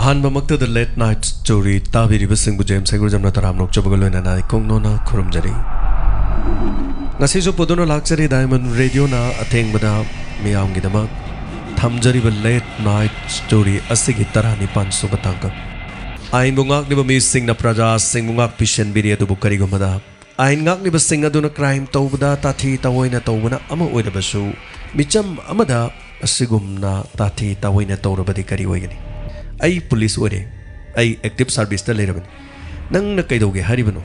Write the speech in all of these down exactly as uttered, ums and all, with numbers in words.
ꯑꯍꯥꯟꯕꯃꯛꯇꯗ Late Night Story ꯇꯥꯕꯤꯔꯤꯕꯁꯤꯡꯕꯨ James ꯍꯩꯒ꯭ꯔꯨꯖꯝꯅ ꯇꯔꯥꯝꯅ ꯑꯣꯛꯆꯕꯒ ꯂꯣꯏꯅꯅ ꯏꯀꯣꯛꯅꯣꯅ ꯈꯨꯔꯨꯝꯖꯔꯤ꯫ ꯉꯁꯤꯁꯨ ꯄꯨꯗꯨꯅ ꯂꯥꯛꯆꯔꯤ Diamond Radioꯅ ꯑꯊꯦꯡꯕꯗ ꯃꯤꯌꯥꯝꯒꯤꯗꯃꯛ ꯊꯝꯖꯔꯤꯕ Late Night Story ꯑꯁꯤꯒꯤ ꯇꯔꯥꯅꯤꯄꯥꯟ ꯁꯨꯕ ꯇꯥꯡꯀꯛ꯫ ꯑꯥꯏꯟꯕꯨ ꯉꯥꯛꯂꯤꯕ ꯃꯤꯁꯤꯡꯅ ꯄ꯭ꯔꯖꯥꯁꯤꯡꯕꯨ ꯉꯥꯛꯄꯤꯁꯦꯟꯕꯤꯔꯤ, ꯑꯗꯨꯕꯨ ꯀꯔꯤꯒꯨꯝꯕꯗ ꯑꯥꯏꯟ ꯉꯥꯛꯂꯤꯕꯁꯤꯡ ꯑꯗꯨꯅ crime ꯇꯧꯕꯗ ꯇꯥꯊꯤ ꯇꯥꯑꯣꯏꯅ ꯇꯧꯕꯅ ꯑꯃ ꯑꯣꯏꯔꯕꯁꯨ, ꯃꯤꯆꯝ ꯑꯃꯗ ꯑꯁꯤꯒꯨꯝꯅ ꯇꯥꯊꯤ ꯇꯥꯑꯣꯏꯅ ꯇꯧꯔꯕꯗꯤ ꯀꯔꯤ ꯑꯣꯏꯒꯅꯤ? ꯑꯩ ꯄꯨꯂꯤꯁ ꯑꯣꯏꯔꯦ, ꯑꯩ active serviceꯇ ꯂꯩꯔꯕꯅꯤ, ꯅꯪꯅ ꯀꯩꯗꯧꯒꯦ ꯍꯥꯏꯔꯤꯕꯅꯣ?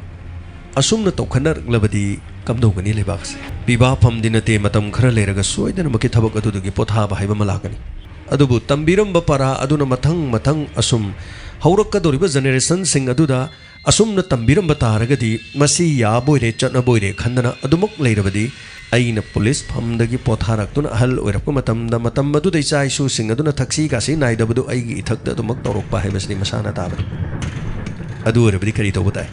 ꯑꯁꯨꯝꯅ ꯇꯧꯈꯠꯅꯔꯛꯂꯕꯗꯤ ꯀꯝꯗꯧꯒꯅꯤ ꯂꯩꯕꯥꯛ ꯑꯁꯤ? ꯄꯤꯕꯥ ꯐꯝꯗꯤ ꯅꯠꯇꯦ, ꯃꯇꯝ ꯈꯔ ꯂꯩꯔꯒ ꯁꯣꯏꯗꯅꯃꯛꯀꯤ ꯊꯕꯛ ꯑꯗꯨꯗꯒꯤ ꯄꯣꯊꯥꯕ ꯍꯥꯏꯕ ꯑꯃ ꯂꯥꯛꯀꯅꯤ꯫ ꯑꯗꯨꯕꯨ ꯇꯝꯕꯤꯔꯝꯕ ꯄꯔꯥ ꯑꯗꯨꯅ ꯃꯊꯪ ꯃꯊꯪ ꯑꯁꯨꯝ ꯍꯧꯔꯛꯀꯗꯧꯔꯤꯕ generationꯁꯤꯡ ꯑꯗꯨꯗ ꯑꯁꯨꯝꯅ ꯇꯝꯕꯤꯔꯝꯕ ꯇꯥꯔꯒꯗꯤ, ꯃꯁꯤ ꯌꯥꯕꯣꯏꯔꯦ, ꯆꯠꯅꯕꯣꯏꯔꯦ ꯈꯟꯗꯅ ꯑꯗꯨꯃꯛ ꯂꯩꯔꯕꯗꯤ, ꯑꯩꯅ ꯄꯨꯂꯤꯁ ꯐꯝꯗꯒꯤ ꯄꯣꯊꯥꯔꯛꯇꯨꯅ ꯑꯍꯜ ꯑꯣꯏꯔꯛꯄ ꯃꯇꯝꯗ, ꯃꯇꯝ ꯑꯗꯨꯗ ꯏꯆꯥ ꯏꯁꯨꯁꯤꯡ ꯑꯗꯨꯅ ꯊꯛꯁꯤ ꯈꯥꯁꯤ ꯅꯥꯏꯗꯕꯗꯨ ꯑꯩꯒꯤ ꯏꯊꯛꯇ ꯑꯗꯨꯃꯛ ꯇꯧꯔꯛꯄ ꯍꯥꯏꯕꯁꯤꯗꯤ ꯃꯁꯥꯅ ꯇꯥꯕꯅꯤ꯫ ꯑꯗꯨ ꯑꯣꯏꯔꯕꯗꯤ ꯀꯔꯤ ꯇꯧꯕ ꯇꯥꯏ?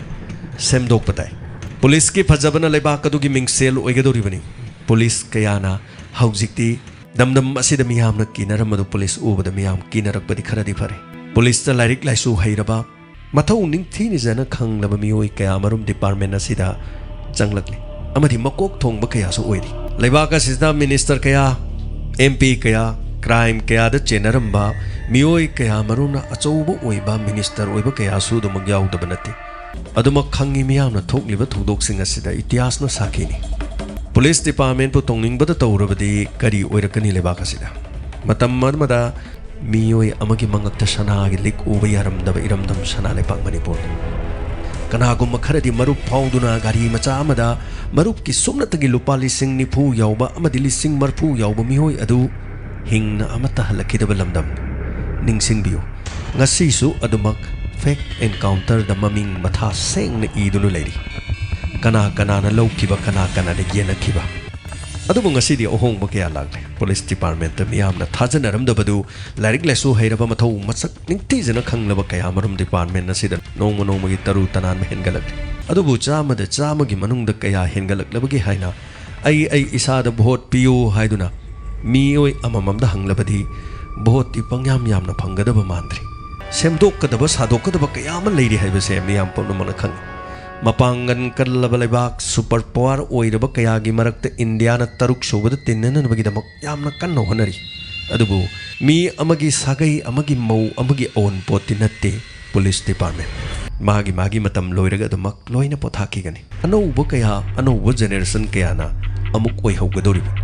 ꯁꯦꯝꯗꯣꯛꯄ ꯇꯥꯏ꯫ ꯄꯨꯂꯤꯁꯀꯤ ꯐꯖꯕꯅ ꯂꯩꯕꯥꯛ ꯑꯗꯨꯒꯤ ꯃꯤꯡꯁꯦꯜ ꯑꯣꯏꯒꯗꯧꯔꯤꯕꯅꯤ꯫ ꯄꯨꯂꯤꯁ ꯀꯌꯥꯅ ꯍꯧꯖꯤꯛꯇꯤ ꯗꯝꯗꯝ ꯑꯁꯤꯗ ꯃꯤꯌꯥꯝꯅ ꯀꯤꯅꯔꯝꯕꯗꯨ ꯄꯨꯂꯤꯁ ꯎꯕꯗ ꯃꯤꯌꯥꯝ ꯀꯤꯅꯔꯛꯄꯗꯤ ꯈꯔꯗꯤ ꯐꯔꯦ꯫ ꯄꯨꯂꯤꯁꯇ ꯂꯥꯏꯔꯤꯛ ꯂꯥꯏꯁꯨ ꯍꯩꯔꯕ, ꯃꯊꯧ ꯅꯤꯡꯊꯤꯅꯤꯖꯅ ꯈꯪꯂꯕ ꯃꯤꯑꯣꯏ ꯀꯌꯥ ꯃꯔꯨꯝ department ꯑꯁꯤꯗ ꯆꯪꯂꯛꯂꯤ ꯑꯃꯗꯤ ꯃꯀꯣꯛ ꯊꯣꯡꯕ ꯀꯌꯥꯁꯨ ꯑꯣꯏꯔꯤ꯫ ꯂꯩꯕꯥꯛ ꯑꯁꯤꯗ minister ꯀꯌꯥ, MP ꯀꯌꯥ, crime ꯀꯌꯥꯗ ꯆꯦꯟꯅꯔꯝꯕ ꯃꯤꯑꯣꯏ ꯀꯌꯥ ꯃꯔꯨꯝꯅ ꯑꯆꯧꯕ ꯑꯣꯏꯕ minister ꯑꯣꯏꯕ ꯀꯌꯥꯁꯨ ꯑꯗꯨꯃꯛ ꯌꯥꯎꯗꯕ ꯅꯠꯇꯦ꯫ ꯑꯗꯨꯃꯛ ꯈꯪꯉꯤ ꯃꯤꯌꯥꯝꯅ ꯊꯣꯛꯂꯤꯕ ꯊꯧꯗꯣꯛꯁꯤꯡ ꯑꯁꯤꯗ ꯏꯇꯤꯍꯥꯁꯅ ꯁꯥꯈꯤꯅꯤ꯫ ꯄꯨꯂꯤꯁ departmentꯄꯨ ꯇꯧꯅꯤꯡꯕꯗ ꯇꯧꯔꯕꯗꯤ ꯀꯔꯤ ꯑꯣꯏꯔꯛꯀꯅꯤ ꯂꯩꯕꯥꯛ ꯑꯁꯤꯗ? ꯃꯇꯝ ꯑꯃꯗ ꯃꯤꯑꯣꯏ ꯑꯃꯒꯤ ꯃꯉꯛꯇ ꯁꯅꯥꯒꯤ ꯂꯤꯛ ꯎꯕ ꯌꯥꯔꯝꯗꯕ ꯏꯔꯝꯗꯝ ꯁꯅꯥ ꯂꯩꯄꯥꯛ ꯃꯅꯤꯄꯨꯔꯅꯤ꯫ ꯀꯅꯥꯒꯨꯝꯕ ꯈꯔꯗꯤ ꯃꯔꯨꯞ ꯐꯥꯎꯗꯨꯅ ꯒꯥꯔꯤ ꯃꯆꯥ ꯑꯃꯗ ꯃꯔꯨꯞꯀꯤ ꯁꯨꯞꯅꯇꯒꯤ ꯂꯨꯄꯥ ꯂꯤꯁꯤꯡ ꯅꯤꯐꯨ ꯌꯥꯎꯕ ꯑꯃꯗꯤ ꯂꯤꯁꯤꯡ ꯃꯔꯐꯨ ꯌꯥꯎꯕ ꯃꯤꯑꯣꯏ ꯑꯗꯨ ꯍꯤꯡꯅ ꯑꯃꯠꯇ ꯍꯜꯂꯛꯈꯤꯗꯕ ꯂꯝꯗꯝꯅꯤ꯫ ꯅꯤꯡꯁꯤꯡꯕꯤꯌꯨ, ꯉꯁꯤꯁꯨ ꯑꯗꯨꯃꯛ fake encounterꯗ ꯃꯃꯤꯡ ꯃꯊꯥ ꯁꯦꯡꯅ ꯏꯗꯨꯅ ꯂꯩꯔꯤ꯫ ꯀꯅꯥ ꯀꯅꯥꯅ ꯂꯧꯈꯤꯕ, ꯀꯅꯥ ꯀꯅꯥꯅ ꯌꯦꯟꯅꯈꯤꯕ? ꯑꯗꯨꯕꯨ ꯉꯁꯤꯗꯤ ꯑꯍꯣꯡꯕ ꯀꯌꯥ ꯂꯥꯛꯂꯦ꯫ ꯄꯨꯂꯤꯁ departmentꯇ ꯃꯤꯌꯥꯝꯅ ꯊꯥꯖꯅꯔꯝꯗꯕꯗꯨ ꯂꯥꯏꯔꯤꯛ ꯂꯥꯏꯁꯨ ꯍꯩꯔꯕ, ꯃꯊꯧ ꯃꯁꯛ ꯅꯤꯡꯊꯤꯖꯅ ꯈꯪꯂꯕ ꯀꯌꯥ ꯃꯔꯨꯝ department ꯑꯁꯤꯗ ꯅꯣꯡꯃ ꯅꯣꯡꯃꯒꯤ ꯇꯔꯨ ꯇꯅꯥꯟꯕ ꯍꯦꯟꯒꯠꯂꯛꯂꯤ꯫ ꯑꯗꯨꯕꯨ ꯆꯥꯝꯃꯗ ꯆꯥꯝꯃꯒꯤ ꯃꯅꯨꯡꯗ ꯀꯌꯥ ꯍꯦꯟꯒꯠꯂꯛꯂꯕꯒꯦ ꯍꯥꯏꯅ ꯑꯩ ꯑꯩ ꯏꯁꯥꯗ vote ꯄꯤꯌꯨ ꯍꯥꯏꯗꯨꯅ ꯃꯤꯑꯣꯏ ꯑꯃꯃꯝꯗ ꯍꯪꯂꯕꯗꯤ, voteꯇꯤ ꯄꯪꯌꯥꯝ ꯌꯥꯝꯅ ꯐꯪꯒꯗꯕ ꯃꯥꯟꯗ꯭ꯔꯤ꯫ ꯁꯦꯝꯗꯣꯛꯀꯗꯕ, ꯁꯥꯗꯣꯛꯀꯗꯕ ꯀꯌꯥ ꯑꯃ ꯂꯩꯔꯤ ꯍꯥꯏꯕꯁꯦ ꯃꯤꯌꯥꯝ ꯄꯨꯝꯅꯃꯛꯅ ꯈꯪꯏ꯫ ꯃꯄꯥꯡꯒꯜ ꯀꯜꯂꯕ ꯂꯩꯕꯥꯛ, ꯁꯨꯄꯔ ꯄꯋꯥꯔ ꯑꯣꯏꯔꯕ ꯀꯌꯥꯒꯤ ꯃꯔꯛꯇ ꯏꯟꯗꯤꯌꯥꯅ ꯇꯔꯨꯛ ꯁꯨꯕꯗ ꯇꯤꯟꯅꯅꯕꯒꯤꯗꯃꯛ ꯌꯥꯝꯅ ꯀꯟꯅ ꯍꯣꯠꯅꯔꯤ꯫ ꯑꯗꯨꯕꯨ ꯃꯤ ꯑꯃꯒꯤ ꯁꯥꯒꯩ ꯑꯃꯒꯤ ꯃꯧ ꯑꯃꯒꯤ ꯑꯑꯣꯟꯄꯣꯠꯇꯤ ꯅꯠꯇꯦ ꯄꯨꯂꯤꯁ ꯗꯤꯄꯥꯔꯠꯃꯦꯟ꯫ ꯃꯥꯒꯤ ꯃꯥꯒꯤ ꯃꯇꯝ ꯂꯣꯏꯔꯒ ꯑꯗꯨꯃꯛ ꯂꯣꯏꯅ ꯄꯣꯊꯥꯈꯤꯒꯅꯤ꯫ ꯑꯅꯧꯕ ꯀꯌꯥ, ꯑꯅꯧꯕ ꯖꯦꯅꯦꯔꯦꯁꯟ ꯀꯌꯥꯅ ꯑꯃꯨꯛ ꯑꯣꯏꯍꯧꯒꯗꯧꯔꯤꯕꯅꯤ꯫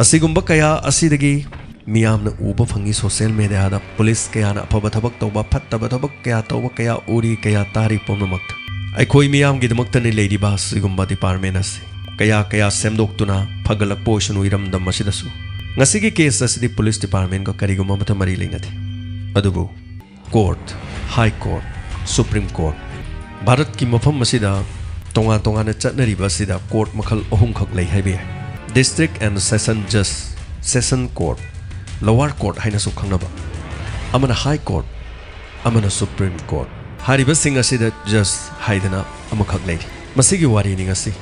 ꯑꯁꯤꯒꯨꯝꯕ ꯀꯌꯥ ꯑꯁꯤꯗꯒꯤ ꯃꯤꯌꯥꯝꯅ ꯎꯕ ꯐꯪꯏ ꯁꯣꯁꯤꯌꯦꯜ ꯃꯦꯗꯤꯌꯥꯗ꯫ ꯄꯨꯂꯤꯁ ꯀꯌꯥꯅ ꯑꯐꯕ ꯊꯕꯛ ꯇꯧꯕ, ꯐꯠꯇꯕ ꯊꯕꯛ ꯀꯌꯥ ꯇꯧꯕ ꯀꯌꯥ ꯎꯔꯤ, ꯀꯌꯥ ꯇꯥꯔꯤ ꯄꯨꯝꯅꯃꯛꯇ꯫ ꯑꯩꯈꯣꯏ ꯃꯤꯌꯥꯝꯒꯤꯗꯃꯛꯇꯅꯤ ꯂꯩꯔꯤꯕ ꯑꯁꯤꯒꯨꯝꯕ ꯗꯤꯄꯥꯔꯠꯃꯦꯟ ꯑꯁꯤ꯫ ꯀꯌꯥ ꯀꯌꯥ ꯁꯦꯝꯗꯣꯛꯇꯨꯅ ꯐꯒꯠꯂꯛꯄ ꯑꯣꯏꯁꯅꯨ ꯏꯔꯝꯗꯝ ꯑꯁꯤꯗꯁꯨ꯫ ꯉꯁꯤꯒꯤ ꯀꯦꯁ ꯑꯁꯤꯗꯤ ꯄꯨꯂꯤꯁ ꯗꯤꯄꯥꯔꯠꯃꯦꯟꯒ ꯀꯔꯤꯒꯨꯝꯕ ꯑꯃꯠꯇ ꯃꯔꯤ ꯂꯩꯅꯗꯦ꯫ ꯑꯗꯨꯕꯨ court, high court, supreme court, ꯚꯥꯔꯠꯀꯤ ꯃꯐꯝ ꯑꯁꯤꯗ ꯇꯣꯉꯥꯟ ꯇꯣꯉꯥꯟꯅ ꯆꯠꯅꯔꯤꯕ ꯑꯁꯤꯗ ꯀꯣꯔꯠ ꯃꯈꯜ ꯑꯍꯨꯝꯈꯛ ꯂꯩ ꯍꯥꯏꯕ ꯌꯥꯏ꯫ ꯗꯤꯁꯇ꯭ꯔꯤꯛ ꯑꯦꯟ ꯁꯦꯁꯟ ꯖꯁ, ꯁꯦꯁꯟ ꯀꯣꯔꯠ, ꯂꯣꯋꯔ ꯀꯣꯔꯠ ꯍꯥꯏꯅꯁꯨ ꯈꯪꯅꯕ, ꯑꯃꯅ ꯍꯥꯏ ꯀꯣꯔꯠ, ꯑꯃꯅ ꯁꯨꯄ꯭ꯔꯤꯝ ꯀꯣꯔꯠ꯫ ꯍꯥꯏꯔꯤꯕꯁꯤꯡ ꯑꯁꯤꯗ ꯖꯁ ꯍꯥꯏꯗꯅ ꯑꯃꯈꯛ ꯂꯩꯔꯤ꯫ ꯃꯁꯤꯒꯤ ꯋꯥꯔꯤꯅꯤ ꯉꯁꯤ꯫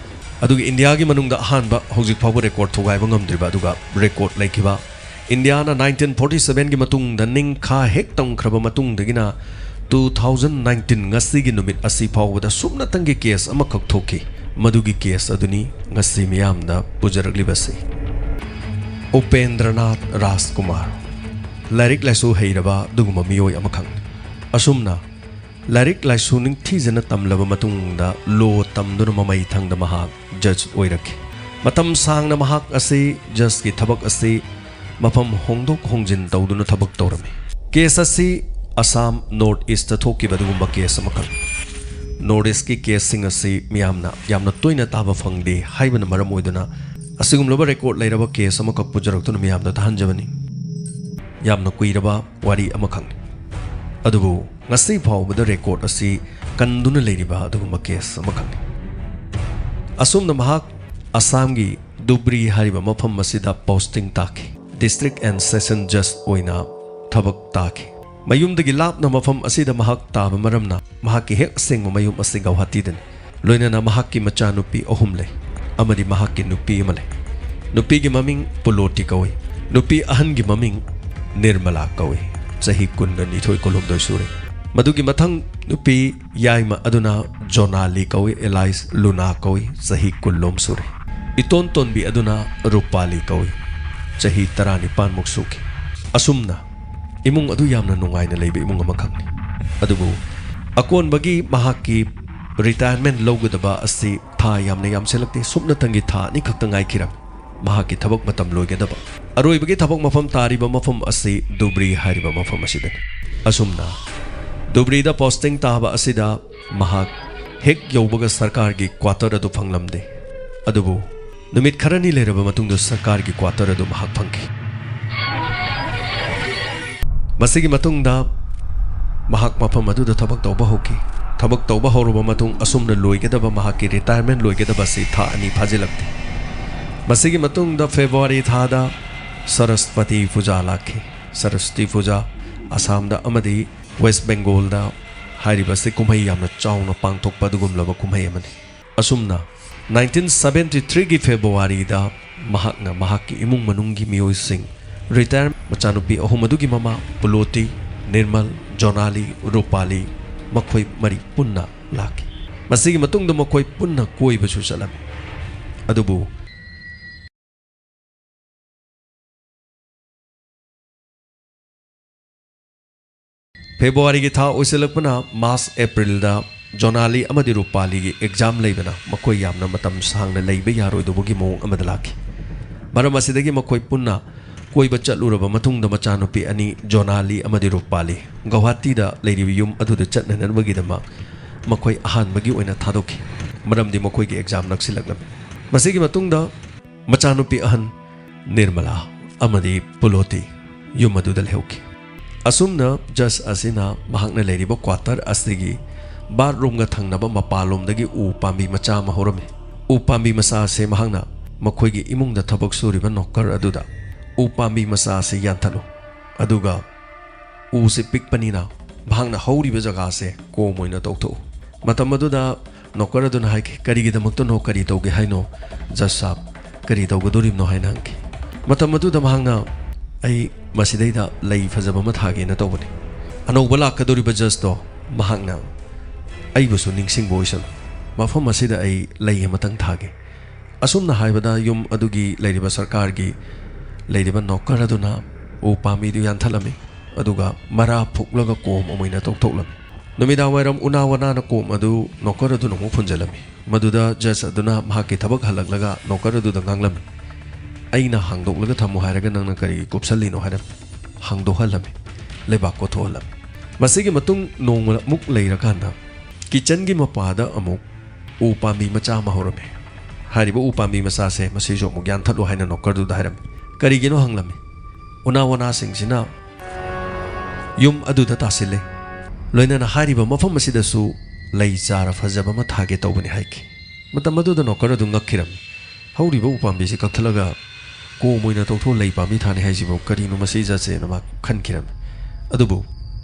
ꯑꯗꯨꯒ ꯏꯟꯗꯤꯌꯥꯒꯤ ꯃꯅꯨꯡꯗ ꯑꯍꯥꯟꯕ ꯍꯧꯖꯤꯛ ꯐꯥꯎꯕ ꯔꯦꯀꯣꯔꯠ ꯊꯨꯒꯥꯏꯕ ꯉꯝꯗ꯭ꯔꯤꯕ ꯑꯗꯨꯒ ꯔꯦꯀꯣꯔꯠ ꯂꯩꯈꯤꯕ, ꯏꯟꯗꯤꯌꯥꯅ ꯅꯥꯏꯟꯇꯤꯟ ꯐꯣꯔꯇꯤ ꯁꯚꯦꯟꯒꯤ ꯃꯇꯨꯡꯗ ꯅꯤꯡꯈꯥ ꯍꯦꯛ ꯇꯝꯈ꯭ꯔꯕ ꯃꯇꯨꯡꯗꯒꯤꯅ ꯇꯨ ꯊꯥꯎꯖꯟ ꯅꯥꯏꯟꯇꯤꯟ ꯉꯁꯤꯒꯤ ꯅꯨꯃꯤꯠ ꯑꯁꯤ ꯐꯥꯎꯕꯗ ꯁꯨꯞꯅꯇꯪꯒꯤ ꯀꯦꯁ ꯑꯃꯈꯛ ꯊꯣꯛꯈꯤ꯫ ꯃꯗꯨꯒꯤ ꯀꯦꯁ ꯑꯗꯨꯅꯤ ꯉꯁꯤ ꯃꯤꯌꯥꯝꯗ ꯄꯨꯖꯔꯛꯂꯤꯕꯁꯤ꯫ ꯎꯄꯦꯟꯗ꯭ꯔꯅꯥꯊ ꯔꯥꯖꯀꯨꯃꯥꯔ, ꯂꯥꯏꯔꯤꯛ ꯂꯥꯏꯁꯨ ꯍꯩꯔꯕ ꯑꯗꯨꯒꯨꯝꯕ ꯃꯤꯑꯣꯏ ꯑꯃꯈꯛꯅꯤ꯫ ꯑꯁꯨꯝꯅ ꯂꯥꯏꯔꯤꯛ ꯂꯥꯏꯁꯨ ꯅꯤꯡꯊꯤꯖꯅ ꯇꯝꯂꯕ ꯃꯇꯨꯡꯗ ꯂꯣ ꯇꯝꯗꯨꯅ ꯃꯃꯩ ꯊꯪꯗ ꯃꯍꯥꯛ ꯖꯖ ꯑꯣꯏꯔꯛꯈꯤ꯫ ꯃꯇꯝ ꯁꯥꯡꯅ ꯃꯍꯥꯛ ꯑꯁꯤ ꯖꯖꯀꯤ ꯊꯕꯛ ꯑꯁꯤ ꯃꯐꯝ ꯍꯣꯡꯗꯣꯛ ꯍꯣꯡꯖꯤꯟ ꯇꯧꯗꯨꯅ ꯊꯕꯛ ꯇꯧꯔꯝꯃꯤ꯫ ꯀꯦꯁ ꯑꯁꯤ ꯑꯁꯥꯝ ꯅꯣꯔꯠ ꯏꯁꯇ ꯊꯣꯛꯈꯤꯕ ꯑꯗꯨꯒꯨꯝꯕ ꯀꯦꯁ ꯑꯃꯈꯛꯅꯤ꯫ ꯅꯣꯔꯠ ꯏꯁꯀꯤ ꯀꯦꯁꯁꯤꯡ ꯑꯁꯤ ꯃꯤꯌꯥꯝꯅ ꯌꯥꯝꯅ ꯇꯣꯏꯅ ꯇꯥꯕ ꯐꯪꯗꯦ ꯍꯥꯏꯕꯅ ꯃꯔꯝ ꯑꯣꯏꯗꯨꯅ ꯑꯁꯤꯒꯨꯝꯂꯕ ꯔꯦꯀꯣꯔꯠ ꯂꯩꯔꯕ ꯀꯦꯁ ꯑꯃꯈꯛ ꯄꯨꯖꯔꯛꯇꯨꯅ ꯃꯤꯌꯥꯝꯗ ꯇꯥꯍꯟꯖꯕꯅꯤ꯫ ꯌꯥꯝꯅ ꯀꯨꯏꯔꯕ ꯋꯥꯔꯤ ꯑꯃꯈꯛꯅꯤ꯫ ꯑꯗꯨꯕꯨ ꯉꯁꯤ ꯐꯥꯎꯕꯗ ꯔꯦꯀꯣꯔꯠ ꯑꯁꯤ ꯀꯟꯗꯨꯅ ꯂꯩꯔꯤꯕ ꯑꯗꯨꯒꯨꯝꯕ ꯀꯦꯁ ꯑꯃꯈꯛꯅꯤ꯫ ꯑꯁꯨꯝꯅ ꯃꯍꯥꯛ ꯑꯁꯥꯝꯒꯤ ꯙꯨꯕ꯭ꯔꯤ ꯍꯥꯏꯔꯤꯕ ꯃꯐꯝ ꯑꯁꯤꯗ ꯄꯣꯁꯇꯤꯡ ꯇꯥꯈꯤ꯫ ꯗꯤꯁꯇ꯭ꯔꯤꯛ ꯑꯦꯟ ꯁꯦꯁꯟ ꯖꯖ ꯑꯣꯏꯅ ꯊꯕꯛ ꯇꯥꯈꯤ꯫ ꯃꯌꯨꯝꯗꯒꯤ ꯂꯥꯞꯅ ꯃꯐꯝ ꯑꯁꯤꯗ ꯃꯍꯥꯛ ꯇꯥꯕ ꯃꯔꯝꯅ ꯃꯍꯥꯛꯀꯤ ꯍꯦꯛ ꯑꯁꯦꯡꯕ ꯃꯌꯨꯝ ꯑꯁꯤ ꯒꯧꯍꯥꯇꯤꯗꯅꯤ꯫ ꯂꯣꯏꯅꯅ ꯃꯍꯥꯛꯀꯤ ꯃꯆꯥꯅꯨꯄꯤ ꯑꯍꯨꯝ ꯂꯩ ꯑꯃꯗꯤ ꯃꯍꯥꯛꯀꯤ ꯅꯨꯄꯤ ꯑꯃ ꯂꯩ꯫ ꯅꯨꯄꯤꯒꯤ ꯃꯃꯤꯡ ꯄꯨꯂꯣꯇꯤ ꯀꯧꯏ꯫ ꯅꯨꯄꯤ ꯑꯍꯟꯒꯤ ꯃꯃꯤꯡ ꯅꯤꯔꯃꯂꯥ ꯀꯧꯏ꯫ ꯆꯍꯤ ꯀꯨꯟꯒ ꯅꯤꯊꯣꯏ, ꯀꯨꯟꯍꯨꯝꯗꯣꯏ ꯁꯨꯔꯦ꯫ ꯃꯗꯨꯒꯤ ꯃꯊꯪ ꯅꯨꯄꯤ ꯌꯥꯏꯃ ꯑꯗꯨꯅ ꯖꯣꯅꯥꯂꯤ ꯀꯧꯏ, alias ꯂꯨꯅꯥ ꯀꯧꯏ꯫ ꯆꯍꯤ ꯀꯨꯟꯂꯣꯝ ꯁꯨꯔꯦ꯫ ꯏꯇꯣꯟ ꯇꯣꯟꯕꯤ ꯑꯗꯨꯅ ꯔꯨꯄꯥꯂꯤ ꯀꯧꯏ꯫ ꯆꯍꯤ ꯇꯔꯥꯅꯤꯄꯥꯟꯃꯨꯛ ꯁꯨꯈꯤ꯫ ꯑꯁꯨꯝꯅ ꯏꯃꯨꯡ ꯑꯗꯨ ꯌꯥꯝꯅ ꯅꯨꯡꯉꯥꯏꯅ ꯂꯩꯕ ꯏꯃꯨꯡ ꯑꯃꯈꯛꯅꯤ꯫ ꯑꯗꯨꯕꯨ ꯑꯀꯣꯟꯕꯒꯤ ꯃꯍꯥꯛꯀꯤ retirement ꯂꯧꯒꯗꯕ ꯑꯁꯤ ꯊꯥ ꯌꯥꯝꯅ ꯌꯥꯝꯁꯤꯜꯂꯛꯇꯦ꯫ ꯁꯨꯞꯅꯇꯪꯒꯤ ꯊꯥ ꯑꯅꯤꯈꯛꯇ ꯉꯥꯏꯈꯤꯔꯝꯃꯤ꯫ ꯃꯍꯥꯛꯀꯤ ꯊꯕꯛ ꯃꯇꯝ ꯂꯣꯏꯒꯗꯕ꯫ ꯑꯔꯣꯏꯕꯒꯤ ꯊꯕꯛ ꯃꯐꯝ ꯇꯥꯔꯤꯕ ꯃꯐꯝ ꯑꯁꯤ ꯗꯨꯕ꯭ꯔꯤ ꯍꯥꯏꯔꯤꯕ ꯃꯐꯝ ꯑꯁꯤꯗꯅꯤ꯫ ꯑꯁꯨꯝꯅ ꯗꯨꯕ꯭ꯔꯤꯗ posting ꯇꯥꯕ ꯑꯁꯤꯗ ꯃꯍꯥꯛ ꯍꯦꯛ ꯌꯧꯕꯒ ꯁꯔꯀꯥꯔꯒꯤ quarter ꯑꯗꯨ ꯐꯪꯂꯝꯗꯦ꯫ ꯑꯗꯨꯕꯨ ꯅꯨꯃꯤꯠ ꯈꯔꯅꯤ ꯂꯩꯔꯕ ꯃꯇꯨꯡꯗ ꯁꯔꯀꯥꯔꯒꯤ quarter ꯑꯗꯨ ꯃꯍꯥꯛ ꯐꯪꯈꯤ꯫ ꯃꯁꯤꯒꯤ ꯃꯇꯨꯡꯗ ꯃꯍꯥꯛ ꯃꯐꯝ ꯑꯗꯨꯗ ꯊꯕꯛ ꯇꯧꯕ ꯍꯧꯈꯤ꯫ ꯊꯕꯛ ꯇꯧꯕ ꯍꯧꯔꯕ ꯃꯇꯨꯡ ꯑꯁꯨꯝꯅ ꯂꯣꯏꯒꯗꯕ, ꯃꯍꯥꯛꯀꯤ retirement ꯂꯣꯏꯒꯗꯕ ꯑꯁꯤ ꯊꯥ ꯑꯅꯤ ꯐꯥꯖꯤꯜꯂꯛꯇꯦ꯫ ꯃꯁꯤꯒꯤ ꯃꯇꯨꯡꯗ ꯐꯦꯕ꯭ꯔꯨꯋꯥꯔꯤ ꯊꯥꯗ ꯁꯔꯁꯄꯇꯤ ꯄꯨꯖꯥ ꯂꯥꯛꯈꯤ꯫ ꯁꯔꯁꯄꯇꯤ ꯄꯨꯖꯥ ꯑꯁꯥꯝꯗ ꯑꯃꯗꯤ ꯋꯦꯁ ꯕꯦꯡꯒꯣꯜꯗ ꯍꯥꯏꯔꯤꯕ ꯑꯁꯤ ꯀꯨꯝꯍꯩ ꯌꯥꯝꯅ ꯆꯥꯎꯅ ꯄꯥꯡꯊꯣꯛꯄ ꯑꯗꯨꯒꯨꯝꯂꯕ ꯀꯨꯝꯍꯩ ꯑꯃꯅꯤ꯫ ꯑꯁꯨꯝꯅ nineteen seventy threeꯒꯤ ꯐꯦꯕ꯭ꯔꯨꯋꯥꯔꯤꯗ ꯃꯍꯥꯛꯅ ꯃꯍꯥꯛꯀꯤ ꯏꯃꯨꯡ ꯃꯅꯨꯡꯒꯤ ꯃꯤꯑꯣꯏꯁꯤꯡ, retire ꯃꯆꯥꯅꯨꯄꯤ ꯑꯍꯨꯝ ꯑꯗꯨꯒꯤ ꯃꯃꯥ ꯄꯨꯂꯣꯇꯤ, ꯅꯤꯔꯃꯜ, ꯖꯣꯅꯥꯂꯤ, ꯔꯨꯄꯥꯂꯤ, ꯃꯈꯣꯏ ꯃꯔꯤ ꯄꯨꯟꯅ ꯂꯥꯛꯈꯤ꯫ ꯃꯁꯤꯒꯤ ꯃꯇꯨꯡꯗ ꯃꯈꯣꯏ ꯄꯨꯟꯅ ꯀꯣꯏꯕꯁꯨ ꯆꯠꯂꯝꯃꯤ꯫ ꯑꯗꯨꯕꯨ ꯐꯦꯕ꯭ꯔꯨꯋꯥꯔꯤꯒꯤ ꯊꯥ ꯑꯣꯏꯁꯤꯜꯂꯛꯄꯅ ꯃꯥꯔꯆ, ꯑꯦꯄ꯭ꯔꯤꯜꯗ ꯖꯣꯅꯥꯂꯤ ꯑꯃꯗꯤ ꯔꯨꯄꯥꯂꯤꯒꯤ exam ꯂꯩꯕꯅ ꯃꯈꯣꯏ ꯌꯥꯝꯅ ꯃꯇꯝ ꯁꯥꯡꯅ ꯂꯩꯕ ꯌꯥꯔꯣꯏꯗꯧꯕꯒꯤ ꯃꯑꯣꯡ ꯑꯃꯗ ꯂꯥꯛꯈꯤ꯫ ꯃꯔꯝ ꯑꯁꯤꯗꯒꯤ ꯃꯈꯣꯏ ꯄꯨꯟꯅ ꯀꯣꯏꯕ ꯆꯠꯂꯨꯔꯕ ꯃꯇꯨꯡꯗ ꯃꯆꯥꯅꯨꯄꯤ ꯑꯅꯤ ꯖꯣꯅꯥꯂꯤ ꯑꯃꯗꯤ ꯔꯨꯄꯥꯂꯤ ꯒꯧꯍꯥꯇꯤꯗ ꯂꯩꯔꯤꯕ ꯌꯨꯝ ꯑꯗꯨꯗ ꯆꯠꯅꯅꯕꯒꯤꯗꯃꯛ ꯃꯈꯣꯏ ꯑꯍꯥꯟꯕꯒꯤ ꯑꯣꯏꯅ ꯊꯥꯗꯣꯛꯈꯤ, ꯃꯔꯝꯗꯤ ꯃꯈꯣꯏꯒꯤ exam ꯅꯛꯁꯤꯜꯂꯛꯂꯝꯃꯤ꯫ ꯃꯁꯤꯒꯤ ꯃꯇꯨꯡꯗ ꯃꯆꯥꯅꯨꯄꯤ ꯑꯍꯟ ꯅꯤꯔꯃꯂꯥ ꯑꯃꯗꯤ ꯄꯨꯂꯣꯇꯤ ꯌꯨꯝ ꯑꯗꯨꯗ ꯂꯩꯍꯧꯈꯤ꯫ ꯑꯁꯨꯝꯅ ꯖꯁ ꯑꯁꯤꯅ ꯃꯍꯥꯛꯅ ꯂꯩꯔꯤꯕ quarter ꯑꯁꯤꯒꯤ bathroomꯒ ꯊꯪꯅꯕ ꯃꯄꯥꯟꯂꯣꯝꯗꯒꯤ ꯎ ꯄꯥꯝꯕꯤ ꯃꯆꯥ ꯑꯃ ꯍꯧꯔꯝꯃꯤ꯫ ꯎ ꯄꯥꯝꯕꯤ ꯃꯆꯥ ꯑꯁꯤ ꯃꯍꯥꯛꯅ ꯃꯈꯣꯏꯒꯤ ꯏꯃꯨꯡꯗ ꯊꯕꯛ ꯁꯨꯔꯤꯕ ꯅꯣꯀꯔ ꯑꯗꯨꯗ, "ꯎ ꯄꯥꯝꯕꯤ ꯃꯆꯥ ꯑꯁꯤ ꯌꯥꯟꯊꯠꯂꯨ, ꯑꯗꯨꯒ ꯎꯁꯤ ꯄꯤꯛꯄꯅꯤꯅ ꯃꯍꯥꯛꯅ ꯍꯧꯔꯤꯕ ꯖꯒꯥꯁꯦ ꯀꯣꯝ ꯑꯣꯏꯅ ꯇꯧꯊꯣꯛꯎ"꯫ ꯃꯇꯝ ꯑꯗꯨꯗ ꯅꯣꯀꯔ ꯑꯗꯨꯅ ꯍꯥꯏꯈꯤ, "ꯀꯔꯤꯒꯤꯗꯃꯛꯇꯅꯣ? ꯀꯔꯤ ꯇꯧꯒꯦ ꯍꯥꯏꯅꯣ? ꯖꯁ ꯁꯥꯕ, ꯀꯔꯤ ꯇꯧꯒꯗꯣꯔꯤꯕꯅꯣ?" ꯍꯥꯏꯅ ꯍꯪꯈꯤ꯫ ꯃꯇꯝ ꯑꯗꯨꯗ ꯃꯍꯥꯛꯅ, ꯑꯩ ꯃꯁꯤꯗꯩꯗ ꯂꯩ ꯐꯖꯕ ꯑꯃ ꯊꯥꯒꯦꯅ ꯇꯧꯕꯅꯤ꯫ ꯑꯅꯧꯕ ꯂꯥꯛꯀꯗꯧꯔꯤꯕ ꯖꯁꯇꯣ, ꯃꯍꯥꯛꯅ ꯑꯩꯕꯨꯁꯨ ꯅꯤꯡꯁꯤꯡꯕ ꯑꯣꯏꯁꯅꯨ꯫ ꯃꯐꯝ ꯑꯁꯤꯗ ꯑꯩ ꯂꯩ ꯑꯃꯇꯪ ꯊꯥꯒꯦ꯫ ꯑꯁꯨꯝꯅ ꯍꯥꯏꯕꯗ ꯌꯨꯝ ꯑꯗꯨꯒꯤ ꯂꯩꯔꯤꯕ ꯁꯔꯀꯥꯔꯒꯤ ꯂꯩꯔꯤꯕ ꯅꯣꯀꯔ ꯑꯗꯨꯅ ꯎ ꯄꯥꯝꯕꯤꯗꯨ ꯌꯥꯟꯊꯠꯂꯝꯃꯤ, ꯑꯗꯨꯒ ꯃꯔꯥ ꯐꯨꯛꯂꯒ ꯀꯣꯝ ꯑꯣꯏꯅ ꯇꯣꯛꯊꯣꯛꯂꯝꯃꯤ꯫ ꯅꯨꯃꯤꯗꯥꯡ ꯋꯥꯏꯔꯝ ꯎꯅꯥ ꯋꯥꯅꯥꯅ ꯀꯣꯝ ꯑꯗꯨ ꯅꯣꯀꯔ ꯑꯗꯨꯅ ꯑꯃꯨꯛ ꯐꯨꯟꯖꯜꯂꯝꯃꯤ꯫ ꯃꯗꯨꯗ ꯖꯁ ꯑꯗꯨꯅ ꯃꯍꯥꯛꯀꯤ ꯊꯕꯛ ꯍꯜꯂꯛꯂꯒ ꯅꯣꯀꯔ ꯑꯗꯨꯗ ꯉꯥꯡꯂꯝꯃꯤ, "ꯑꯩꯅ ꯍꯥꯡꯗꯣꯛꯂꯒ ꯊꯝꯃꯨ ꯍꯥꯏꯔꯒ ꯅꯪꯅ ꯀꯔꯤꯒꯤ ꯀꯨꯞꯁꯜꯂꯤꯅꯣ?" ꯍꯥꯏꯔꯝꯃꯤ꯫ ꯍꯥꯡꯗꯣꯛꯍꯜꯂꯝꯃꯤ, ꯂꯩꯕꯥꯛ ꯀꯣꯊꯣꯛꯍꯜꯂꯝꯃꯤ꯫ ꯃꯁꯤꯒꯤ ꯃꯇꯨꯡ ꯅꯣꯡꯃ ꯑꯃꯨꯛ ꯂꯩꯔꯀꯥꯟꯗ ꯀꯤꯆꯟꯒꯤ ꯃꯄꯥꯗ ꯑꯃꯨꯛ ꯎ ꯄꯥꯝꯕꯤ ꯃꯆꯥ ꯑꯃ ꯍꯧꯔꯝꯃꯤ꯫ ꯍꯥꯏꯔꯤꯕ ꯎ ꯄꯥꯝꯕꯤ ꯃꯆꯥꯁꯦ ꯃꯁꯤꯁꯨ ꯑꯃꯨꯛ ꯌꯥꯟꯊꯠꯂꯨ ꯍꯥꯏꯅ ꯅꯣꯀꯔꯗꯨꯗ ꯍꯥꯏꯔꯝꯃꯤ꯫ ꯀꯔꯤꯒꯤꯅꯣ ꯍꯪꯂꯝꯃꯤ꯫ ꯎꯅꯥ ꯋꯥꯅꯥꯁꯤꯡꯁꯤꯅ ꯌꯨꯝ ꯑꯗꯨꯗ ꯇꯥꯁꯤꯜꯂꯦ꯫ ꯂꯣꯏꯅꯅ ꯍꯥꯏꯔꯤꯕ ꯃꯐꯝ ꯑꯁꯤꯗꯁꯨ ꯂꯩ ꯆꯥꯔ ꯐꯖꯕ ꯑꯃ ꯊꯥꯒꯦ ꯇꯧꯕꯅꯤ ꯍꯥꯏꯈꯤ꯫ ꯃꯇꯝ ꯑꯗꯨꯗ ꯅꯣꯀꯔ ꯑꯗꯨ ꯉꯛꯈꯤꯔꯝꯃꯤ꯫ ꯍꯧꯔꯤꯕ ꯎꯄꯥꯝꯕꯤꯁꯤ ꯀꯛꯊꯠꯂꯒ ꯀꯣꯝ ꯑꯣꯏꯅ ꯇꯧꯊꯣꯛ ꯂꯩ ꯄꯥꯝꯕꯤ ꯊꯥꯅꯤ ꯍꯥꯏꯁꯤꯕꯨ ꯀꯔꯤꯅꯣ ꯃꯁꯤ ꯖꯠꯁꯦꯅ ꯃꯍꯥꯛ ꯈꯟꯈꯤꯔꯝꯃꯤ꯫ ꯑꯗꯨꯕꯨ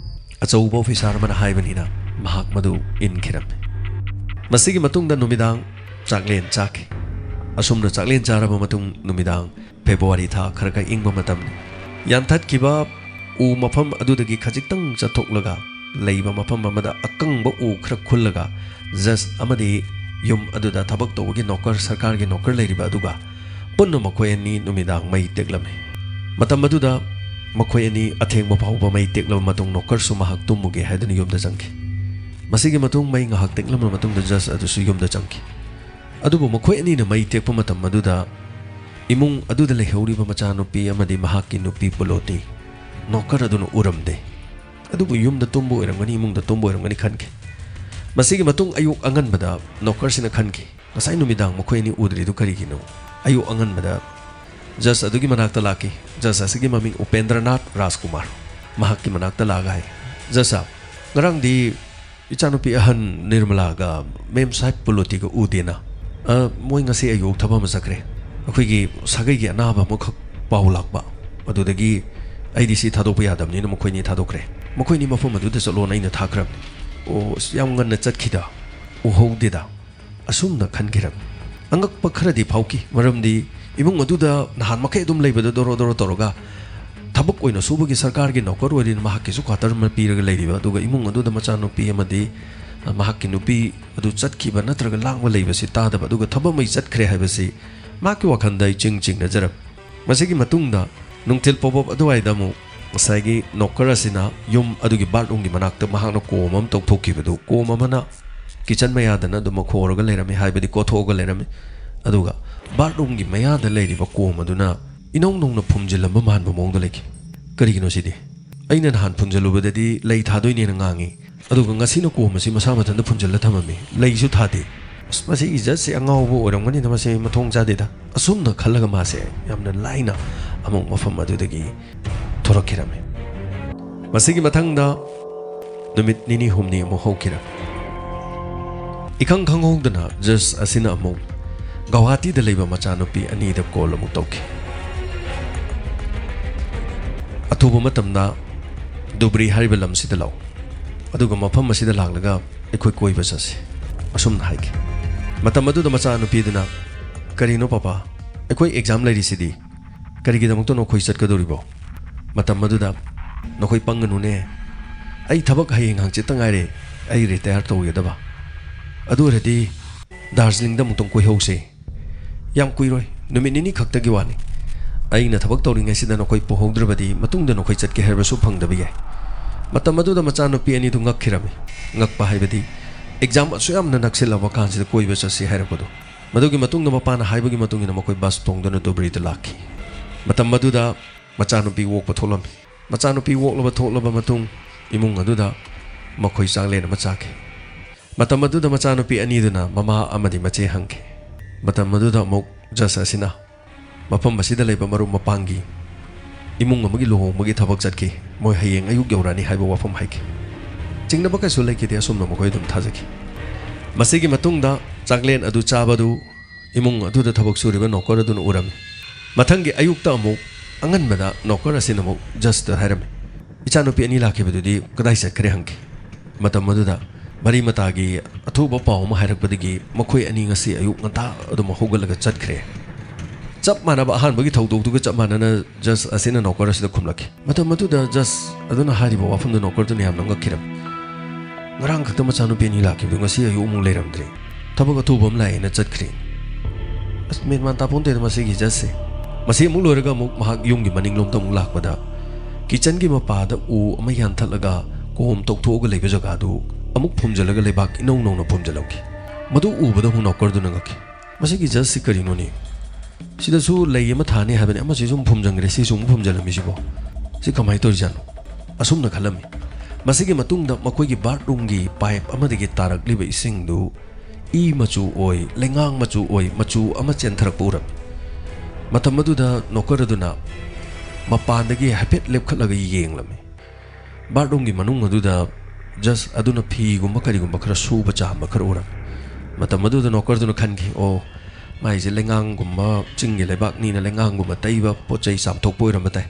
ꯑꯆꯧꯕ ꯑꯣꯐꯤꯁꯥꯔ ꯑꯃꯅ ꯍꯥꯏꯕꯅꯤꯅ ꯃꯍꯥꯛ ꯃꯗꯨ ꯏꯟꯈꯤꯔꯝꯃꯤ꯫ ꯃꯁꯤꯒꯤ ꯃꯇꯨꯡꯗ ꯅꯨꯃꯤꯗꯥꯡ ꯆꯥꯛꯂꯦꯟ ꯆꯥꯈꯤ꯫ ꯑꯁꯨꯝꯅ ꯆꯥꯛꯂꯦꯟ ꯆꯥꯔꯕ ꯃꯇꯨꯡ ꯅꯨꯃꯤꯗꯥꯡ ꯐꯦꯕ꯭ꯔꯨꯋꯥꯔꯤ ꯊꯥ ꯈꯔ ꯈꯔ ꯏꯪꯕ ꯃꯇꯝꯅꯤ꯫ ꯌꯥꯟꯊꯠꯈꯤꯕ ꯎ ꯃꯐꯝ ꯑꯗꯨꯗꯒꯤ ꯈꯖꯤꯛꯇꯪ ꯆꯠꯊꯣꯛꯂꯒ ꯂꯩꯕ ꯃꯐꯝ ꯑꯃꯗ ꯑꯀꯪꯕ ꯎ ꯈꯔ ꯈꯨꯜꯂꯒ ꯖꯁ ꯑꯃꯗꯤ ꯌꯨꯝ ꯑꯗꯨꯗ ꯊꯕꯛ ꯇꯧꯕꯒꯤ ꯅꯣꯀꯔ, ꯁꯔꯀꯥꯔꯒꯤ ꯅꯣꯀꯔ ꯂꯩꯔꯤꯕ ꯑꯗꯨꯒ ꯄꯨꯟꯅ ꯃꯈꯣꯏ ꯑꯅꯤ ꯅꯨꯃꯤꯗꯥꯡ ꯃꯩ ꯇꯦꯛꯂꯝꯃꯤ꯫ ꯃꯇꯝ ꯑꯗꯨꯗ ꯃꯈꯣꯏ ꯑꯅꯤ ꯑꯊꯦꯡꯕ ꯐꯥꯎꯕ ꯃꯩ ꯇꯦꯛꯂꯕ ꯃꯇꯨꯡ ꯅꯣꯀꯔꯁꯨ ꯃꯍꯥꯛ ꯇꯨꯝꯃꯨꯒꯦ ꯍꯥꯏꯗꯨꯅ ꯌꯨꯝꯗ ꯆꯪꯈꯤ꯫ ꯃꯁꯤꯒꯤ ꯃꯇꯨꯡ ꯃꯩ ꯉꯥꯏꯍꯥꯛ ꯇꯦꯛꯂꯝꯂꯕ ꯃꯇꯨꯡꯗ ꯖꯁ ꯑꯗꯨꯁꯨ ꯌꯨꯝꯗ ꯆꯪꯈꯤ꯫ ꯑꯗꯨꯕꯨ ꯃꯈꯣꯏ ꯑꯅꯤꯅ ꯃꯩ ꯇꯦꯛꯄ ꯃꯇꯝ ꯑꯗꯨꯗ ꯏꯃꯨꯡ ꯑꯗꯨꯗ ꯂꯩꯍꯧꯔꯤꯕ ꯃꯆꯥꯅꯨꯄꯤ ꯑꯃꯗꯤ ꯃꯍꯥꯛꯀꯤ ꯅꯨꯄꯤ ꯄꯨꯂꯣꯇꯤ ꯅꯣꯀꯔ ꯑꯗꯨꯅ ꯎꯔꯝꯗꯦ꯫ ꯑꯗꯨꯕꯨ ꯌꯨꯝꯗ ꯇꯨꯝꯕ ꯑꯣꯏꯔꯝꯒꯅꯤ, ꯏꯃꯨꯡꯗ ꯇꯨꯝꯕ ꯑꯣꯏꯔꯝꯒꯅꯤ ꯈꯟꯈꯤ꯫ ꯃꯁꯤꯒꯤ ꯃꯇꯨꯡ ꯑꯌꯨꯛ ꯑꯉꯟꯕꯗ ꯅꯣꯀꯔꯁꯤꯅ ꯈꯟꯈꯤ, "ꯉꯁꯥꯏ ꯅꯨꯃꯤꯗꯥꯡ ꯃꯈꯣꯏ ꯑꯅꯤ ꯎꯗ꯭ꯔꯤꯗꯨ ꯀꯔꯤꯒꯤꯅꯣ?" ꯑꯌꯨꯛ ꯑꯉꯟꯕꯗ ꯖꯁ ꯑꯗꯨꯒꯤ ꯃꯅꯥꯛꯇ ꯂꯥꯛꯈꯤ꯫ ꯖꯁ ꯑꯁꯤꯒꯤ ꯃꯃꯤꯡ ꯎꯄꯦꯟꯗ꯭ꯔꯅꯥꯊ ꯔꯥꯖꯀꯨꯃꯥꯔ꯫ ꯃꯍꯥꯛꯀꯤ ꯃꯅꯥꯛꯇ ꯂꯥꯛꯑꯒ ꯍꯥꯏ, "ꯖꯁ ꯁꯥꯍꯕ, ꯉꯔꯥꯡꯗꯤ ꯏꯆꯥꯅꯨꯄꯤ ꯑꯍꯟ ꯅꯤꯔꯃꯂꯥꯒ ꯃꯦꯝ ꯁꯥꯍꯦꯕ ꯄꯨꯂꯣꯇꯤꯒ ꯎꯗꯦꯅ꯫ ꯑ, ꯃꯣꯏ ꯉꯁꯤ ꯑꯌꯨꯛ ꯊꯕꯛ ꯑꯃ ꯆꯠꯈ꯭ꯔꯦ꯫ ꯑꯩꯈꯣꯏꯒꯤ ꯁꯥꯒꯩꯒꯤ ꯑꯅꯥꯕ ꯑꯃꯈꯛ ꯄꯥꯎ ꯂꯥꯛꯄ꯫ ꯑꯗꯨꯗꯒꯤ ꯑꯩꯗꯤ ꯁꯤ ꯊꯥꯗꯣꯛꯄ ꯌꯥꯗꯕꯅꯤꯅ ꯃꯈꯣꯏꯅꯤ ꯊꯥꯗꯣꯛꯈ꯭ꯔꯦ꯫ ꯃꯈꯣꯏꯅꯤ ꯃꯐꯝ ꯑꯗꯨꯗ ꯆꯠꯂꯣꯅ ꯑꯩꯅ ꯊꯥꯈ꯭ꯔꯕꯅꯤ꯫ ꯑꯣ, ꯑꯁ, ꯌꯥꯝ ꯉꯟꯅ ꯆꯠꯈꯤꯗ, ꯎꯍꯧꯗꯦꯗ꯫" ꯑꯁꯨꯝꯅ ꯈꯟꯈꯤꯔꯝꯃꯤ꯫ ꯑꯉꯛꯄ ꯈꯔꯗꯤ ꯐꯥꯎꯈꯤ, ꯃꯔꯝꯗꯤ ꯏꯃꯨꯡ ꯑꯗꯨꯗ ꯅꯍꯥꯟ ꯃꯈꯩ ꯑꯗꯨꯝ ꯂꯩꯕꯗ ꯗꯣꯔꯣ ꯗꯣꯔꯣ ꯇꯧꯔꯒ ꯊꯕꯛ ꯑꯣꯏꯅ ꯁꯨꯕꯒꯤ ꯁꯔꯀꯥꯔꯒꯤ ꯅꯧꯀꯔ ꯑꯣꯏꯔꯤꯅ ꯃꯍꯥꯛꯀꯤꯁꯨ ꯀ꯭ꯋꯥꯇꯔ ꯑꯃ ꯄꯤꯔꯒ ꯂꯩꯔꯤꯕ, ꯑꯗꯨꯒ ꯏꯃꯨꯡ ꯑꯗꯨꯗ ꯃꯆꯥꯅꯨꯄꯤ ꯑꯃꯗꯤ, ꯑ, ꯃꯍꯥꯛꯀꯤ ꯅꯨꯄꯤ ꯑꯗꯨ ꯆꯠꯈꯤꯕ ꯅꯠꯇ꯭ꯔꯒ ꯂꯥꯡꯕ ꯂꯩꯕꯁꯤ ꯇꯥꯗꯕ, ꯑꯗꯨꯒ ꯊꯕꯛ ꯑꯃ ꯆꯠꯈ꯭ꯔꯦ ꯍꯥꯏꯕꯁꯤ ꯃꯍꯥꯛꯀꯤ ꯋꯥꯈꯜꯗ ꯏꯆꯤꯡ ꯆꯤꯡꯅꯖꯔꯝꯃꯤ꯫ ꯃꯁꯤꯒꯤ ꯃꯇꯨꯡꯗ ꯅꯨꯡꯊꯤꯜ ꯄꯣꯕꯣꯞ ꯑꯗꯨꯋꯥꯏꯗ ꯑꯃꯨꯛ ꯉꯁꯥꯏꯒꯤ ꯅꯣꯀꯔ ꯑꯁꯤꯅ ꯌꯨꯝ ꯑꯗꯨꯒꯤ ꯕꯥꯠꯔꯨꯝꯒꯤ ꯃꯅꯥꯛꯇ ꯃꯍꯥꯛꯅ ꯀꯣꯝ ꯑꯃ ꯇꯧꯊꯣꯛꯈꯤꯕꯗꯨ, ꯀꯣꯝ ꯑꯃꯅ ꯀꯤꯆꯟ ꯃꯌꯥꯗꯅ ꯑꯗꯨꯃꯛ ꯍꯣꯔꯒ ꯂꯩꯔꯝꯃꯤ, ꯍꯥꯏꯕꯗꯤ ꯀꯣꯊꯣꯛꯑꯒ ꯂꯩꯔꯝꯃꯤ꯫ ꯑꯗꯨꯒ ꯕꯥꯠꯔꯨꯝꯒꯤ ꯃꯌꯥꯗ ꯂꯩꯔꯤꯕ ꯀꯣꯝ ꯑꯗꯨꯅ ꯏꯅꯧ ꯅꯧꯅ ꯐꯨꯝꯖꯤꯜꯂꯝꯕ ꯃꯥꯟꯕ ꯃꯑꯣꯡꯗ ꯂꯩꯈꯤ꯫ "ꯀꯔꯤꯒꯤꯅꯣ ꯁꯤꯗꯤ? ꯑꯩꯅ ꯅꯍꯥꯟ ꯐꯨꯝꯖꯤꯜꯂꯨꯕꯗꯗꯤ ꯂꯩ ꯊꯥꯗꯣꯏꯅꯦꯅ ꯉꯥꯡꯉꯤ, ꯑꯗꯨꯒ ꯉꯁꯤꯅ ꯀꯣꯝ ꯑꯁꯤ ꯃꯁꯥ ꯃꯊꯟꯇ ꯐꯨꯝꯖꯤꯜꯂ ꯊꯝꯃꯝꯃꯤ, ꯂꯩꯁꯨ ꯊꯥꯗꯦ꯫ ꯑꯁ, ꯃꯁꯤꯒꯤ ꯖꯁꯁꯦ ꯑꯉꯥꯎꯕ ꯑꯣꯏꯔꯝꯒꯅꯤꯗ, ꯃꯁꯤ ꯃꯊꯣꯡ ꯆꯥꯗꯦꯗ"꯫ ꯑꯁꯨꯝꯅ ꯈꯜꯂꯒ ꯃꯥꯁꯦ ꯌꯥꯝꯅ ꯂꯥꯏꯅ ꯑꯃꯨꯛ ꯃꯐꯝ ꯑꯗꯨꯗꯒꯤ ꯊꯣꯔꯛꯈꯤꯔꯝꯃꯤ꯫ ꯃꯁꯤꯒꯤ ꯃꯊꯪꯗ ꯅꯨꯃꯤꯠ ꯅꯤꯅꯤ ꯍꯨꯝꯅꯤ ꯑꯃꯨꯛ ꯍꯧꯈꯤꯔꯝꯃꯤ꯫ ꯏꯈꯪ ꯈꯪꯍꯧꯗꯅ ꯖꯁ ꯑꯁꯤꯅ ꯑꯃꯨꯛ ꯒꯧꯍꯥꯇꯤꯗ ꯂꯩꯕ ꯃꯆꯥꯅꯨꯄꯤ ꯑꯅꯤꯗ ꯀꯣꯜ ꯑꯃꯨꯛ ꯇꯧꯈꯤ꯫ "ꯑꯊꯨꯕ ꯃꯇꯝꯗ ꯗꯨꯕ꯭ꯔꯤ ꯍꯥꯏꯔꯤꯕ ꯂꯝꯁꯤꯗ ꯂꯥꯛꯎ, ꯑꯗꯨꯒ ꯃꯐꯝ ꯑꯁꯤꯗ ꯂꯥꯛꯂꯒ ꯑꯩꯈꯣꯏ ꯀꯣꯏꯕ ꯆꯠꯁꯤ", ꯑꯁꯨꯝꯅ ꯍꯥꯏꯈꯤ꯫ ꯃꯇꯝ ꯑꯗꯨꯗ ꯃꯆꯥꯅꯨꯄꯤꯗꯨꯅ, "ꯀꯔꯤꯅꯣ ꯄꯥꯄꯥ, ꯑꯩꯈꯣꯏ ꯑꯦꯛꯖꯥꯝ ꯂꯩꯔꯤꯁꯤꯗꯤ, ꯀꯔꯤꯒꯤꯗꯃꯛꯇ ꯅꯈꯣꯏ ꯆꯠꯀꯗꯧꯔꯤꯕꯣ?" ꯃꯇꯝ ꯑꯗꯨꯗ, "ꯅꯈꯣꯏ ꯄꯪꯒꯅꯨꯅꯦ, ꯑꯩ ꯊꯕꯛ ꯍꯌꯦꯡ ꯍꯪꯆꯤꯠꯇ ꯉꯥꯏꯔꯦ, ꯑꯩ ꯔꯤꯇꯥꯌꯔ ꯇꯧꯒꯗꯕ꯫ ꯑꯗꯨ ꯑꯣꯏꯔꯗꯤ ꯗꯥꯔꯖꯤꯂꯤꯡꯗ ꯑꯃꯨꯛꯇꯪ ꯀꯣꯏꯍꯧꯁꯦ꯫ ꯌꯥꯝ ꯀꯨꯏꯔꯣꯏ, ꯅꯨꯃꯤꯠ ꯅꯤꯅꯤ ꯈꯛꯇꯒꯤ ꯋꯥꯅꯤ꯫ ꯑꯩꯅ ꯊꯕꯛ ꯇꯧꯔꯤꯉꯩꯁꯤꯗ ꯅꯈꯣꯏ ꯄꯨꯍꯧꯗ꯭ꯔꯕꯗꯤ ꯃꯇꯨꯡꯗ ꯅꯈꯣꯏ ꯆꯠꯀꯦ ꯍꯥꯏꯔꯕꯁꯨ ꯐꯪꯗꯕ ꯌꯥꯏ"꯫ ꯃꯇꯝ ꯑꯗꯨꯗ ꯃꯆꯥꯅꯨꯄꯤ ꯑꯅꯤꯗꯨ ꯉꯛꯈꯤꯔꯝꯃꯤ꯫ ꯉꯛꯄ ꯍꯥꯏꯕꯗꯤ ꯑꯦꯛꯖꯥꯝ ꯑꯁꯨꯛ ꯌꯥꯝꯅ ꯅꯛꯁꯤꯜꯂꯕ ꯀꯥꯟꯁꯤꯗ ꯀꯣꯏꯕ ꯆꯠꯁꯤ ꯍꯥꯏꯔꯛꯄꯗꯨ꯫ ꯃꯗꯨꯒꯤ ꯃꯇꯨꯡꯗ ꯃꯄꯥꯅ ꯍꯥꯏꯕꯒꯤ ꯃꯇꯨꯡ ꯏꯟꯅ ꯃꯈꯣꯏ ꯕꯁ ꯇꯣꯡꯗꯨꯅ ꯗꯨꯕ꯭ꯔꯤꯗ ꯂꯥꯛꯈꯤ꯫ ꯃꯇꯝ ꯑꯗꯨꯗ ꯃꯆꯥꯅꯨꯄꯤ ꯑꯣꯛꯄ ꯊꯣꯛꯂꯝꯃꯤ꯫ ꯃꯆꯥꯅꯨꯄꯤ ꯑꯣꯛꯂꯕ ꯊꯣꯛꯂꯕ ꯃꯇꯨꯡ ꯏꯃꯨꯡ ꯑꯗꯨꯗ ꯃꯈꯣꯏ ꯆꯥꯛꯂꯦꯟ ꯑꯃ ꯆꯥꯈꯤ꯫ ꯃꯇꯝ ꯑꯗꯨꯗ ꯃꯆꯥꯅꯨꯄꯤ ꯑꯅꯤꯗꯨꯅ ꯃꯃꯥ ꯑꯃꯗꯤ ꯃꯆꯦ ꯍꯪꯈꯤ꯫ ꯃꯇꯝ ꯑꯗꯨꯗ ꯑꯃꯨꯛ ꯖꯁ ꯑꯁꯤꯅ ꯃꯐꯝ ꯑꯁꯤꯗ ꯂꯩꯕ ꯃꯔꯨꯞ ꯃꯄꯥꯡꯒꯤ ꯏꯃꯨꯡ ꯑꯃꯒꯤ ꯂꯨꯍꯣꯡꯕꯒꯤ ꯊꯕꯛ ꯆꯠꯈꯤ, ꯃꯣꯏ ꯍꯌꯦꯡ ꯑꯌꯨꯛ ꯌꯧꯔꯛꯑꯅꯤ ꯍꯥꯏꯕ ꯋꯥꯐꯝ ꯍꯥꯏꯈꯤ꯫ ꯆꯤꯡꯅꯕ ꯀꯩꯁꯨ ꯂꯩꯈꯤꯗꯦ, ꯑꯁꯨꯝꯅ ꯃꯈꯣꯏ ꯑꯗꯨꯝ ꯊꯥꯖꯈꯤ꯫ ꯃꯁꯤꯒꯤ ꯃꯇꯨꯡꯗ ꯆꯥꯛꯂꯦꯟ ꯑꯗꯨ ꯆꯥꯕꯗꯨ ꯏꯃꯨꯡ ꯑꯗꯨꯗ ꯊꯕꯛ ꯁꯨꯔꯤꯕ ꯅꯣꯀꯔ ꯑꯗꯨꯅ ꯎꯔꯝꯃꯤ꯫ ꯃꯊꯪꯒꯤ ꯑꯌꯨꯛꯇ ꯑꯃꯨꯛ ꯑꯉꯟꯕꯗ ꯅꯣꯀꯔ ꯑꯁꯤꯅ ꯑꯃꯨꯛ ꯖꯁꯇ ꯍꯥꯏꯔꯝꯃꯤ, "ꯏꯆꯥꯅꯨꯄꯤ ꯑꯅꯤ ꯂꯥꯛꯈꯤꯕꯗꯨꯗꯤ ꯀꯗꯥꯏ ꯆꯠꯈ꯭ꯔꯦ?" ꯍꯪꯈꯤ꯫ ꯃꯇꯝ ꯑꯗꯨꯗ ꯃꯔꯤ ꯃꯇꯥꯒꯤ ꯑꯊꯨꯕ ꯄꯥꯎ ꯑꯃ ꯍꯥꯏꯔꯛꯄꯗꯒꯤ ꯃꯈꯣꯏ ꯑꯅꯤ ꯉꯁꯤ ꯑꯌꯨꯛ ꯉꯟꯇꯥ ꯑꯗꯨꯝ ꯍꯧꯒꯠꯂꯒ ꯆꯠꯈ꯭ꯔꯦ꯫ ꯆꯞ ꯃꯥꯟꯅꯕ ꯑꯍꯥꯟꯕꯒꯤ ꯊꯧꯗꯣꯛꯇꯨꯒ ꯆꯞ ꯃꯥꯟꯅꯅ ꯖꯁ ꯑꯁꯤꯅ ꯅꯣꯀꯔ ꯑꯁꯤꯗ ꯈꯨꯝꯂꯛꯈꯤ꯫ ꯃꯇꯝ ꯑꯗꯨꯗ ꯖꯁ ꯑꯗꯨꯅ ꯍꯥꯏꯔꯤꯕ ꯋꯥꯐꯝꯗꯨ ꯅꯣꯀꯔꯗꯨꯅ ꯌꯥꯝꯅ ꯉꯛꯈꯤꯔꯝꯃꯤ꯫ "ꯉꯔꯥꯡ ꯈꯛꯇ ꯃꯆꯥꯅꯨꯄꯤ ꯑꯅꯤ ꯂꯥꯛꯈꯤꯕꯗꯨ ꯉꯁꯤ ꯑꯌꯨꯛ ꯑꯃꯨꯛ ꯂꯩꯔꯝꯗ꯭ꯔꯦ꯫ ꯊꯕꯛ ꯑꯊꯨꯕ ꯑꯃ ꯂꯥꯛꯑꯦꯅ ꯆꯠꯈ꯭ꯔꯦ꯫ ꯑꯁ, ꯃꯦꯟ ꯃꯥꯟ ꯇꯥꯄꯣꯟꯇꯦꯗ ꯃꯁꯤꯒꯤ ꯖꯁꯁꯦ"꯫ ꯃꯁꯤ ꯑꯃꯨꯛ ꯂꯣꯏꯔꯒ ꯑꯃꯨꯛ ꯃꯍꯥꯛ ꯌꯨꯝꯒꯤ ꯃꯅꯤꯡꯂꯣꯝꯗ ꯑꯃꯨꯛ ꯂꯥꯛꯄꯗ, ꯀꯤꯆꯟꯒꯤ ꯃꯄꯥꯗ ꯎ ꯑꯃ ꯌꯥꯟꯊꯠꯂꯒ ꯀꯣꯝ ꯇꯧꯊꯣꯛꯑꯒ ꯂꯩꯕ ꯖꯒꯥꯗꯨ ꯑꯃꯨꯛ ꯐꯨꯝꯖꯤꯜꯂꯒ ꯂꯩꯕꯥꯛ ꯏꯅꯧ ꯅꯧꯅ ꯐꯨꯝꯖꯤꯜꯍꯧꯈꯤ꯫ ꯃꯗꯨ ꯎꯕꯗ ꯑꯃꯨꯛ ꯅꯣꯀꯔꯗꯨꯅ ꯉꯛꯈꯤ꯫ "ꯃꯁꯤꯒꯤ ꯖꯁꯁꯤ ꯀꯔꯤꯅꯣꯅꯦ? ꯁꯤꯗꯁꯨ ꯂꯩ ꯑꯃ ꯊꯥꯅꯤ ꯍꯥꯏꯕꯅꯤ, ꯑꯃꯁꯤꯁꯨ ꯑꯃꯨꯛ ꯐꯨꯝꯖꯤꯟꯈ꯭ꯔꯦ, ꯁꯤꯁꯨ ꯑꯃꯨꯛ ꯐꯨꯝꯖꯤꯜꯂꯝꯃꯤꯁꯤꯕꯣ? ꯁꯤ ꯀꯃꯥꯏꯅ ꯇꯧꯔꯤꯖꯥꯠꯅꯣ?" ꯑꯁꯨꯝꯅ ꯈꯜꯂꯝꯃꯤ꯫ ꯃꯁꯤꯒꯤ ꯃꯇꯨꯡꯗ ꯃꯈꯣꯏꯒꯤ ꯕꯥꯠꯔꯨꯝꯒꯤ ꯄꯥꯏꯞ ꯑꯃꯗꯒꯤ ꯇꯥꯔꯛꯂꯤꯕ ꯏꯁꯤꯡꯗꯨ ꯏ ꯃꯆꯨ ꯑꯣꯏ, ꯂꯩꯉꯥꯡ ꯃꯆꯨ ꯑꯣꯏ, ꯃꯆꯨ ꯑꯃ ꯆꯦꯟꯊꯔꯛꯄ ꯎꯔꯝꯃꯤ꯫ ꯃꯇꯝ ꯑꯗꯨꯗ ꯅꯣꯀꯔ ꯑꯗꯨꯅ ꯃꯄꯥꯟꯗꯒꯤ ꯍꯥꯏꯐꯦꯠ ꯂꯦꯞꯈꯠꯂꯒ ꯌꯦꯡꯂꯝꯃꯤ꯫ ꯕꯥꯠꯔꯨꯝꯒꯤ ꯃꯅꯨꯡ ꯑꯗꯨꯗ ꯖꯁ ꯑꯗꯨꯅ ꯐꯤꯒꯨꯝꯕ ꯀꯔꯤꯒꯨꯝꯕ ꯈꯔ ꯁꯨꯕ ꯆꯥꯝꯕ ꯈꯔ ꯎꯔꯝꯃꯤ꯫ ꯃꯇꯝ ꯑꯗꯨꯗ ꯅꯣꯀꯔꯗꯨꯅ ꯈꯟꯈꯤ, "ꯑꯣ, ꯃꯥꯏꯁꯦ ꯂꯩꯉꯥꯡꯒꯨꯝꯕ, ꯆꯤꯡꯒꯤ ꯂꯩꯕꯥꯛꯅꯤꯅ ꯂꯩꯉꯥꯡꯒꯨꯝꯕ ꯇꯩꯕ, ꯄꯣꯠ ꯆꯩ ꯆꯥꯝꯊꯣꯛꯄ ꯑꯣꯏꯔꯝꯕ ꯇꯥꯏ꯫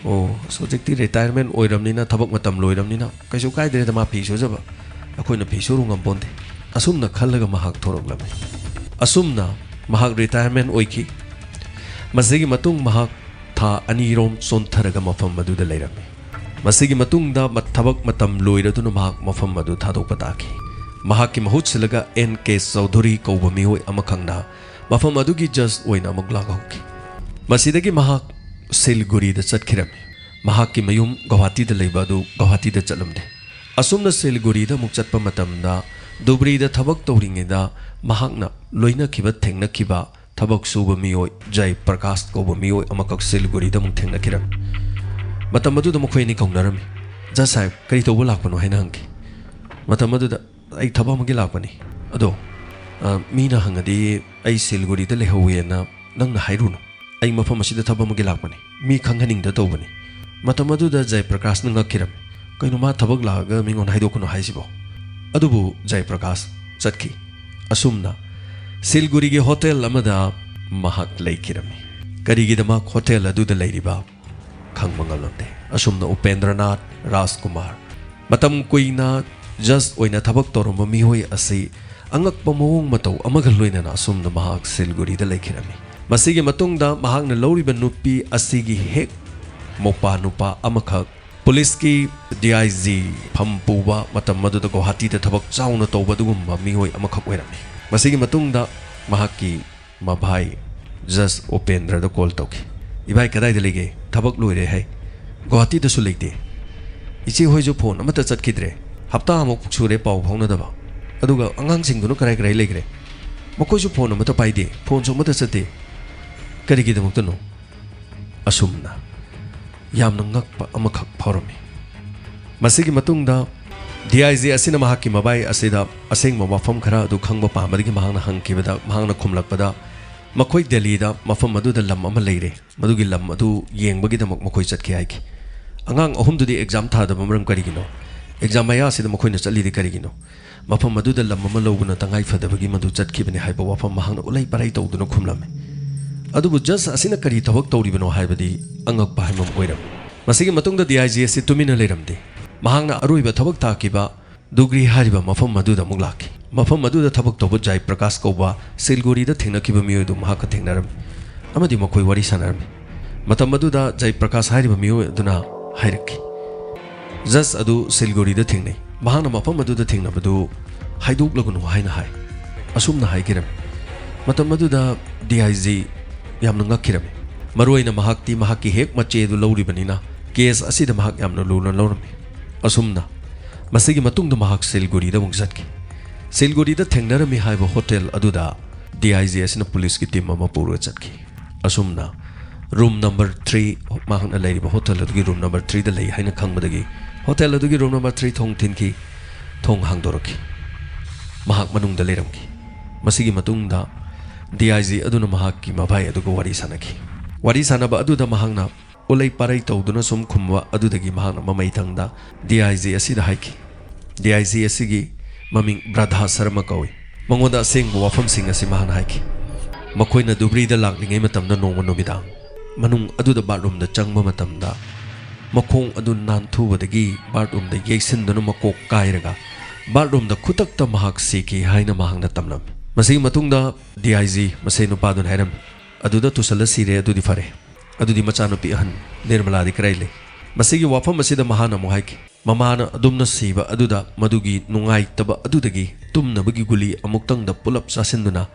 ꯑꯣ, ꯑꯁ, ꯍꯧꯖꯤꯛꯇꯤ ꯔꯤꯇꯥꯌꯔꯃꯦꯟ ꯑꯣꯏꯔꯕꯅꯤꯅ, ꯊꯕꯛ ꯃꯇꯝ ꯂꯣꯏꯔꯕꯅꯤꯅ ꯀꯩꯁꯨ ꯀꯥꯏꯗ꯭ꯔꯦꯗ, ꯃꯥ ꯐꯤ ꯁꯨꯖꯕ, ꯑꯩꯈꯣꯏꯅ ꯐꯤ ꯁꯨꯔꯨ ꯉꯝꯄꯣꯟꯇꯦ"꯫ ꯑꯁꯨꯝꯅ ꯈꯜꯂꯒ ꯃꯍꯥꯛ ꯊꯣꯔꯛꯂꯝꯃꯤ꯫ ꯑꯁꯨꯝꯅ ꯃꯍꯥꯛ ꯔꯤꯇꯥꯌꯔꯃꯦꯟ ꯑꯣꯏꯈꯤ꯫ ꯃꯁꯤꯒꯤ ꯃꯇꯨꯡ ꯃꯍꯥꯛ ꯊꯥ ꯑꯅꯤꯔꯣꯝ ꯆꯣꯟꯊꯔꯒ ꯃꯐꯝ ꯑꯗꯨꯗ ꯂꯩꯔꯝꯃꯤ꯫ ꯃꯁꯤꯒꯤ ꯃꯇꯨꯡꯗ ꯃ-, ꯊꯕꯛ ꯃꯇꯝ ꯂꯣꯏꯔꯗꯨꯅ ꯃꯍꯥꯛ ꯃꯐꯝ ꯑꯗꯨ ꯊꯥꯗꯣꯛꯄ ꯇꯥꯈꯤ꯫ ꯃꯍꯥꯛꯀꯤ ꯃꯍꯨꯠ ꯁꯤꯜꯂꯒ ꯑꯦꯟ ꯀꯦ ꯆꯧꯙꯨꯔꯤ ꯀꯧꯕ ꯃꯤꯑꯣꯏ ꯑꯃꯈꯛꯅ ꯃꯐꯝ ꯑꯗꯨꯒꯤ ꯖꯁ ꯑꯣꯏꯅ ꯑꯃꯨꯛ ꯂꯥꯛꯍꯧꯈꯤ꯫ ꯃꯁꯤꯗꯒꯤ ꯃꯍꯥꯛ ꯁꯤꯜꯒꯨꯔꯤꯗ ꯆꯠꯈꯤꯔꯝꯃꯤ꯫ ꯃꯍꯥꯛꯀꯤ ꯃꯌꯨꯝ ꯒꯧꯍꯥꯇꯤꯗ ꯂꯩꯕ ꯑꯗꯨ ꯒꯧꯍꯥꯇꯤꯗ ꯆꯠꯂꯝꯗꯦ꯫ ꯑꯁꯨꯝꯅ ꯁꯤꯜꯒꯨꯔꯤꯗ ꯑꯃꯨꯛ ꯆꯠꯄ ꯃꯇꯝꯗ ꯗꯨꯕ꯭ꯔꯤꯗ ꯊꯕꯛ ꯇꯧꯔꯤꯉꯩꯗ ꯃꯍꯥꯛꯅ ꯂꯣꯏꯅꯈꯤꯕ, ꯊꯦꯡꯅꯈꯤꯕ ꯊꯕꯛ ꯁꯨꯕ ꯃꯤꯑꯣꯏ ꯖꯌ ꯄ꯭ꯔꯀꯥꯁ ꯀꯧꯕ ꯃꯤꯑꯣꯏ ꯑꯃꯈꯛ ꯁꯤꯜꯒꯨꯔꯤꯗ ꯑꯃꯨꯛ ꯊꯦꯡꯅꯈꯤꯔꯝꯃꯤ꯫ ꯃꯇꯝ ꯑꯗꯨꯗ ꯃꯈꯣꯏ ꯑꯅꯤ ꯀꯧꯅꯔꯝꯃꯤ꯫ "ꯖꯁ ꯁꯥꯍꯦꯕ, ꯀꯔꯤ ꯇꯧꯕ ꯂꯥꯛꯄꯅꯣ?" ꯍꯥꯏꯅ ꯍꯪꯈꯤ꯫ ꯃꯇꯝ ꯑꯗꯨꯗ, "ꯑꯩ ꯊꯕꯛ ꯑꯃꯒꯤ ꯂꯥꯛꯄꯅꯤ꯫ ꯑꯗꯣ, ꯑ, ꯃꯤꯅ ꯍꯪꯉꯗꯤ ꯑꯩ ꯁꯤꯜꯒꯨꯔꯤꯗ ꯂꯩꯍꯧꯋꯦꯅ ꯅꯪꯅ ꯍꯥꯏꯔꯨꯅꯨ꯫ ꯑꯩ ꯃꯐꯝ ꯑꯁꯤꯗ ꯊꯕꯛ ꯑꯃꯒꯤ ꯂꯥꯛꯄꯅꯤ꯫ ꯃꯤ ꯈꯪꯍꯟꯅꯤꯡꯗ ꯇꯧꯕꯅꯤ"꯫ ꯃꯇꯝ ꯑꯗꯨꯗ ꯖꯌ ꯄ꯭ꯔꯀꯥꯁꯅ ꯉꯛꯈꯤꯔꯝꯃꯤ꯫ "ꯀꯩꯅꯣ, ꯃꯥ ꯊꯕꯛ ꯂꯥꯛꯑꯒ ꯃꯤꯉꯣꯟꯗ ꯍꯥꯏꯗꯣꯛꯀꯅꯨ ꯍꯥꯏꯁꯤꯕꯣ?" ꯑꯗꯨꯕꯨ ꯖꯌ ꯄ꯭ꯔꯀꯥꯁ ꯆꯠꯈꯤ꯫ ꯑꯁꯨꯝꯅ ꯁꯤꯜꯒꯨꯔꯤꯒꯤ ꯍꯣꯇꯦꯜ ꯑꯃꯗ ꯃꯍꯥꯛ ꯂꯩꯈꯤꯔꯝꯃꯤ꯫ ꯀꯔꯤꯒꯤꯗꯃꯛ ꯍꯣꯇꯦꯜ ꯑꯗꯨꯗ ꯂꯩꯔꯤꯕ ꯈꯪꯕ ꯉꯝꯂꯝꯗꯦ꯫ ꯑꯁꯨꯝꯅ ꯎꯄꯦꯟꯗ꯭ꯔꯅꯥꯊ ꯔꯥꯖꯀꯨꯃꯥꯔ, ꯃꯇꯝ ꯀꯨꯏꯅ ꯖꯁ ꯑꯣꯏꯅ ꯊꯕꯛ ꯇꯧꯔꯝꯕ ꯃꯤꯑꯣꯏ ꯑꯁꯤ ꯑꯉꯛꯄ ꯃꯑꯣꯡ ꯃꯇꯧ ꯑꯃꯒ ꯂꯣꯏꯅꯅ ꯑꯁꯨꯝꯅ ꯃꯍꯥꯛ ꯁꯤꯜꯒꯨꯔꯤꯗ ꯂꯩꯈꯤꯔꯝꯃꯤ꯫ ꯃꯁꯤꯒꯤ ꯃꯇꯨꯡꯗ ꯃꯍꯥꯛꯅ ꯂꯧꯔꯤꯕ ꯅꯨꯄꯤ ꯑꯁꯤꯒꯤ ꯍꯦꯛ ꯃꯧꯄꯥ ꯅꯨꯄꯥ ꯑꯃꯈꯛ ꯄꯨꯂꯤꯁꯀꯤ ꯗꯤ ꯑꯥꯏ ꯖꯤ ꯐꯝ ꯄꯨꯕ, ꯃꯇꯝ ꯑꯗꯨꯗ ꯒꯨꯋꯥꯍꯥꯇꯤꯗ ꯊꯕꯛ ꯆꯥꯎꯅ ꯇꯧꯕ ꯑꯗꯨꯒꯨꯝꯕ ꯃꯤꯑꯣꯏ ꯑꯃꯈꯛ ꯑꯣꯏꯔꯝꯃꯤ꯫ ꯃꯁꯤꯒꯤ ꯃꯇꯨꯡꯗ ꯃꯍꯥꯛꯀꯤ ꯃꯚꯥꯏ ꯖꯁ ꯎꯄꯦꯟꯗ꯭ꯔꯗ ꯀꯣꯜ ꯇꯧꯈꯤ꯫ "ꯏꯚꯥꯏ, ꯀꯗꯥꯏꯗ ꯂꯩꯒꯦ? ꯊꯕꯛ ꯂꯣꯏꯔꯦ ꯍꯥꯏ, ꯒꯨꯋꯥꯍꯥꯇꯤꯗꯁꯨ ꯂꯩꯇꯦ꯫ ꯏꯆꯦ ꯍꯣꯏꯁꯨ ꯐꯣꯟ ꯑꯃꯠꯇ ꯆꯠꯈꯤꯗ꯭ꯔꯦ꯫ ꯍꯞꯇꯥ ꯑꯃꯨꯛ ꯁꯨꯔꯦ ꯄꯥꯎ ꯐꯥꯎꯅꯗꯕ꯫ ꯑꯗꯨꯒ ꯑꯉꯥꯡꯁꯤꯡꯗꯨꯅ ꯀꯔꯥꯏ ꯀꯔꯥꯏ ꯂꯩꯈ꯭ꯔꯦ? ꯃꯈꯣꯏꯁꯨ ꯐꯣꯟ ꯑꯃꯠꯇ ꯄꯥꯏꯗꯦ, ꯐꯣꯟꯁꯨ ꯑꯃꯠꯇ ꯆꯠꯇꯦ꯫ ꯀꯔꯤꯒꯤꯗꯃꯛꯇꯅꯣ?" ꯑꯁꯨꯝꯅ ꯌꯥꯝꯅ ꯉꯛꯄ ꯑꯃꯈꯛ ꯐꯥꯎꯔꯝꯃꯤ꯫ ꯃꯁꯤꯒꯤ ꯃꯇꯨꯡꯗ ꯗꯤ ꯑꯥꯏ ꯖꯤ ꯑꯁꯤꯅ ꯃꯍꯥꯛꯀꯤ ꯃꯕꯥꯏ ꯑꯁꯤꯗ ꯑꯁꯦꯡꯕ ꯋꯥꯐꯝ ꯈꯔ ꯑꯗꯨ ꯈꯪꯕ ꯄꯥꯝꯕꯗꯒꯤ ꯃꯍꯥꯛꯅ ꯍꯪꯈꯤꯕꯗ, ꯃꯍꯥꯛꯅ ꯈꯨꯝꯂꯛꯄꯗ, ꯃꯈꯣꯏ ꯗꯦꯜꯂꯤꯗ ꯃꯐꯝ ꯑꯗꯨꯗ ꯂꯝ ꯑꯃ ꯂꯩꯔꯦ, ꯃꯗꯨꯒꯤ ꯂꯝ ꯑꯗꯨ ꯌꯦꯡꯕꯒꯤꯗꯃꯛ ꯃꯈꯣꯏ ꯆꯠꯈꯤ ꯍꯥꯏꯈꯤ꯫ ꯑꯉꯥꯡ ꯑꯍꯨꯝꯗꯨꯗꯤ ꯑꯦꯛꯖꯥꯝ ꯊꯥꯗꯕ ꯃꯔꯝ ꯀꯔꯤꯒꯤꯅꯣ? ꯑꯦꯛꯖꯥꯝ ꯃꯌꯥ ꯑꯁꯤꯗ ꯃꯈꯣꯏꯅ ꯆꯠꯂꯤꯗꯤ ꯀꯔꯤꯒꯤꯅꯣ? ꯃꯐꯝ ꯑꯗꯨꯗ ꯂꯝ ꯑꯃ ꯂꯧꯕꯅ ꯇꯉꯥꯏ ꯐꯗꯕꯒꯤ ꯃꯗꯨ ꯆꯠꯈꯤꯕꯅꯤ ꯍꯥꯏꯕ ꯋꯥꯐꯝ ꯃꯍꯥꯛꯅ ꯎꯂꯩ ꯄꯥꯔꯩ ꯇꯧꯗꯨꯅ ꯈꯨꯝꯂꯝꯃꯤ꯫ ꯑꯗꯨꯕꯨ ꯖꯁ ꯑꯁꯤꯅ ꯀꯔꯤ ꯊꯕꯛ ꯇꯧꯔꯤꯕꯅꯣ ꯍꯥꯏꯕꯗꯤ ꯑꯉꯛꯄ ꯍꯥꯏꯕ ꯑꯃ ꯑꯣꯏꯔꯝꯃꯤ꯫ ꯃꯁꯤꯒꯤ ꯃꯇꯨꯡꯗ ꯗꯤ ꯑꯥꯏ ꯖꯤ ꯑꯁꯤ ꯇꯨꯃꯤꯟꯅ ꯂꯩꯔꯝꯗꯦ꯫ ꯃꯍꯥꯛꯅ ꯑꯔꯣꯏꯕ ꯊꯕꯛ ꯇꯥꯈꯤꯕ ꯗꯨꯒ꯭ꯔꯤ ꯍꯥꯏꯔꯤꯕ ꯃꯐꯝ ꯑꯗꯨꯗ ꯑꯃꯨꯛ ꯂꯥꯛꯈꯤ꯫ ꯃꯐꯝ ꯑꯗꯨꯗ ꯊꯕꯛ ꯇꯧꯕ ꯖꯥꯏ ꯄ꯭ꯔꯀꯥꯁ ꯀꯧꯕ ꯁꯤꯜꯒꯨꯔꯤꯗ ꯊꯦꯡꯅꯈꯤꯕ ꯃꯤꯑꯣꯏ ꯑꯗꯨ ꯃꯍꯥꯛꯀ ꯊꯦꯡꯅꯔꯝꯃꯤ ꯑꯃꯗꯤ ꯃꯈꯣꯏ ꯋꯥꯔꯤ ꯁꯥꯟꯅꯔꯝꯃꯤ꯫ ꯃꯇꯝ ꯑꯗꯨꯗ ꯖꯥꯏ ꯄ꯭ꯔꯀꯥꯁ ꯍꯥꯏꯔꯤꯕ ꯃꯤꯑꯣꯏ ꯑꯗꯨꯅ ꯍꯥꯏꯔꯛꯈꯤ, "ꯖꯁ ꯑꯗꯨ ꯁꯤꯜꯒꯨꯔꯤꯗ ꯊꯦꯡꯅꯩ꯫ ꯃꯍꯥꯛꯅ ꯃꯐꯝ ꯑꯗꯨꯗ ꯊꯦꯡꯅꯕꯗꯨ ꯍꯥꯏꯗꯣꯛꯂꯒꯅꯨ" ꯍꯥꯏꯅ ꯍꯥꯏ꯫ ꯑꯁꯨꯝꯅ ꯍꯥꯏꯈꯤꯔꯝꯃꯤ꯫ ꯃꯇꯝ ꯑꯗꯨꯗ ꯗꯤ ꯑꯥꯏ ꯖꯤ ꯌꯥꯝꯅ ꯉꯛꯈꯤꯔꯝꯃꯤ꯫ ꯃꯔꯨꯑꯣꯏꯅ ꯃꯍꯥꯛꯇꯤ ꯃꯍꯥꯛꯀꯤ ꯍꯦꯛ ꯃꯆꯦ ꯑꯗꯨ ꯂꯧꯔꯤꯕꯅꯤꯅ ꯀꯦꯁ ꯑꯁꯤꯗ ꯃꯍꯥꯛ ꯌꯥꯝꯅ ꯂꯨꯅ ꯂꯧꯔꯝꯃꯤ꯫ ꯑꯁꯨꯝꯅ ꯃꯁꯤꯒꯤ ꯃꯇꯨꯡꯗ ꯃꯍꯥꯛ ꯁꯤꯜꯒꯨꯔꯤꯗ ꯑꯃꯨꯛ ꯆꯠꯈꯤ꯫ ꯁꯤꯜꯒꯨꯔꯤꯗ ꯊꯦꯡꯅꯔꯝꯃꯤ ꯍꯥꯏꯕ ꯍꯣꯇꯦꯜ ꯑꯗꯨꯗ ꯗꯤ ꯑꯥꯏ ꯖꯤ ꯑꯁꯤꯅ ꯄꯨꯂꯤꯁꯀꯤ ꯇꯤꯝ ꯑꯃ ꯄꯨꯔꯒ ꯆꯠꯈꯤ꯫ ꯑꯁꯨꯝꯅ ꯔꯨꯝ ꯅꯝꯕꯔ ꯊ꯭ꯔꯤ, ꯃꯍꯥꯛꯅ ꯂꯩꯔꯤꯕ ꯍꯣꯇꯦꯜ ꯑꯗꯨꯒꯤ ꯔꯨꯝ ꯅꯝꯕꯔ ꯊ꯭ꯔꯤꯗ ꯂꯩ ꯍꯥꯏꯅ ꯈꯪꯕꯗꯒꯤ ꯍꯣꯇꯦꯜ ꯑꯗꯨꯒꯤ ꯔꯨꯝ ꯅꯝꯕꯔ ꯊ꯭ꯔꯤ ꯊꯣꯡ ꯊꯤꯟꯈꯤ꯫ ꯊꯣꯡ ꯍꯥꯡꯗꯣꯔꯛꯈꯤ꯫ ꯃꯍꯥꯛ ꯃꯅꯨꯡꯗ ꯂꯩꯔꯝꯈꯤ꯫ ꯃꯁꯤꯒꯤ ꯃꯇꯨꯡꯗ ꯗꯤ ꯑꯥꯏ ꯖꯤ ꯑꯗꯨꯅ ꯃꯍꯥꯛꯀꯤ ꯃꯚꯥꯏ ꯑꯗꯨꯒ ꯋꯥꯔꯤ ꯁꯥꯟꯅꯈꯤ꯫ ꯋꯥꯔꯤ ꯁꯥꯟꯅꯕ ꯑꯗꯨꯗ ꯃꯍꯥꯛꯅ ꯎꯂꯩ ꯄꯥꯔꯩ ꯇꯧꯗꯨꯅ ꯁꯨꯝ ꯈꯨꯝꯕ ꯑꯗꯨꯗꯒꯤ ꯃꯍꯥꯛꯅ ꯃꯃꯩ ꯊꯪꯗ ꯗꯤ ꯑꯥꯏ ꯖꯤ ꯑꯁꯤꯗ ꯍꯥꯏꯈꯤ, "ꯗꯤ ꯑꯥꯏ ꯖꯤ ꯑꯁꯤꯒꯤ ꯃꯃꯤꯡ ꯕ꯭ꯔꯥꯙꯥ ꯁꯔꯃ ꯀꯧꯏ꯫ ꯃꯉꯣꯟꯗ ꯑꯁꯦꯡꯕ ꯋꯥꯐꯝꯁꯤꯡ ꯑꯁꯤ ꯃꯍꯥꯛꯅ ꯍꯥꯏꯈꯤ꯫ ꯃꯈꯣꯏꯅ ꯗꯨꯕ꯭ꯔꯤꯗ ꯂꯥꯛꯂꯤꯉꯩ ꯃꯇꯝꯗ ꯅꯣꯡꯃ ꯅꯨꯃꯤꯗꯥꯡ ꯃꯅꯨꯡ ꯑꯗꯨꯗ ꯕꯥꯠꯔꯨꯝꯗ ꯆꯪꯕ ꯃꯇꯝꯗ ꯃꯈꯣꯡ ꯑꯗꯨ ꯅꯥꯟꯊꯨꯕꯗꯒꯤ ꯕꯥꯠꯔꯨꯝꯗ ꯌꯩꯁꯤꯟꯗꯨꯅ ꯃꯀꯣꯛ ꯀꯥꯏꯔꯒ ꯕꯥꯠꯔꯨꯝꯗ ꯈꯨꯗꯛꯇ ꯃꯍꯥꯛ ꯁꯤꯈꯤ" ꯍꯥꯏꯅ ꯃꯍꯥꯛꯅ ꯇꯝꯂꯝꯃꯤ꯫ ꯃꯁꯤꯒꯤ ꯃꯇꯨꯡꯗ ꯗꯤ ꯑꯥꯏ ꯖꯤ ꯃꯁꯦ ꯅꯨꯄꯥꯗꯨꯅ ꯍꯥꯏꯔꯝꯃꯤ, ꯑꯗꯨꯗ ꯇꯨꯁꯜꯂ ꯁꯤꯔꯦ, ꯑꯗꯨꯗꯤ ꯐꯔꯦ꯫ ꯑꯗꯨꯗꯤ ꯃꯆꯥꯅꯨꯄꯤ ꯑꯍꯟ ꯅꯤꯔꯃꯂꯥꯗꯤ ꯀꯗꯥꯏ ꯂꯩ? ꯃꯁꯤꯒꯤ ꯋꯥꯐꯝ ꯑꯁꯤꯗ ꯃꯍꯥꯛꯅ ꯑꯃꯨꯛ ꯍꯥꯏꯈꯤ, ꯃꯃꯥꯅ ꯑꯗꯨꯝꯅ ꯁꯤꯕ ꯑꯗꯨꯗ ꯃꯗꯨꯒꯤ ꯅꯨꯡꯉꯥꯏꯇꯕ ꯑꯗꯨꯗꯒꯤ ꯇꯨꯝꯅꯕꯒꯤ ꯒꯨꯂꯤ ꯑꯃꯨꯛꯇꯪꯗ ꯄꯨꯂꯞ ꯆꯥꯁꯤꯟꯗꯨꯅ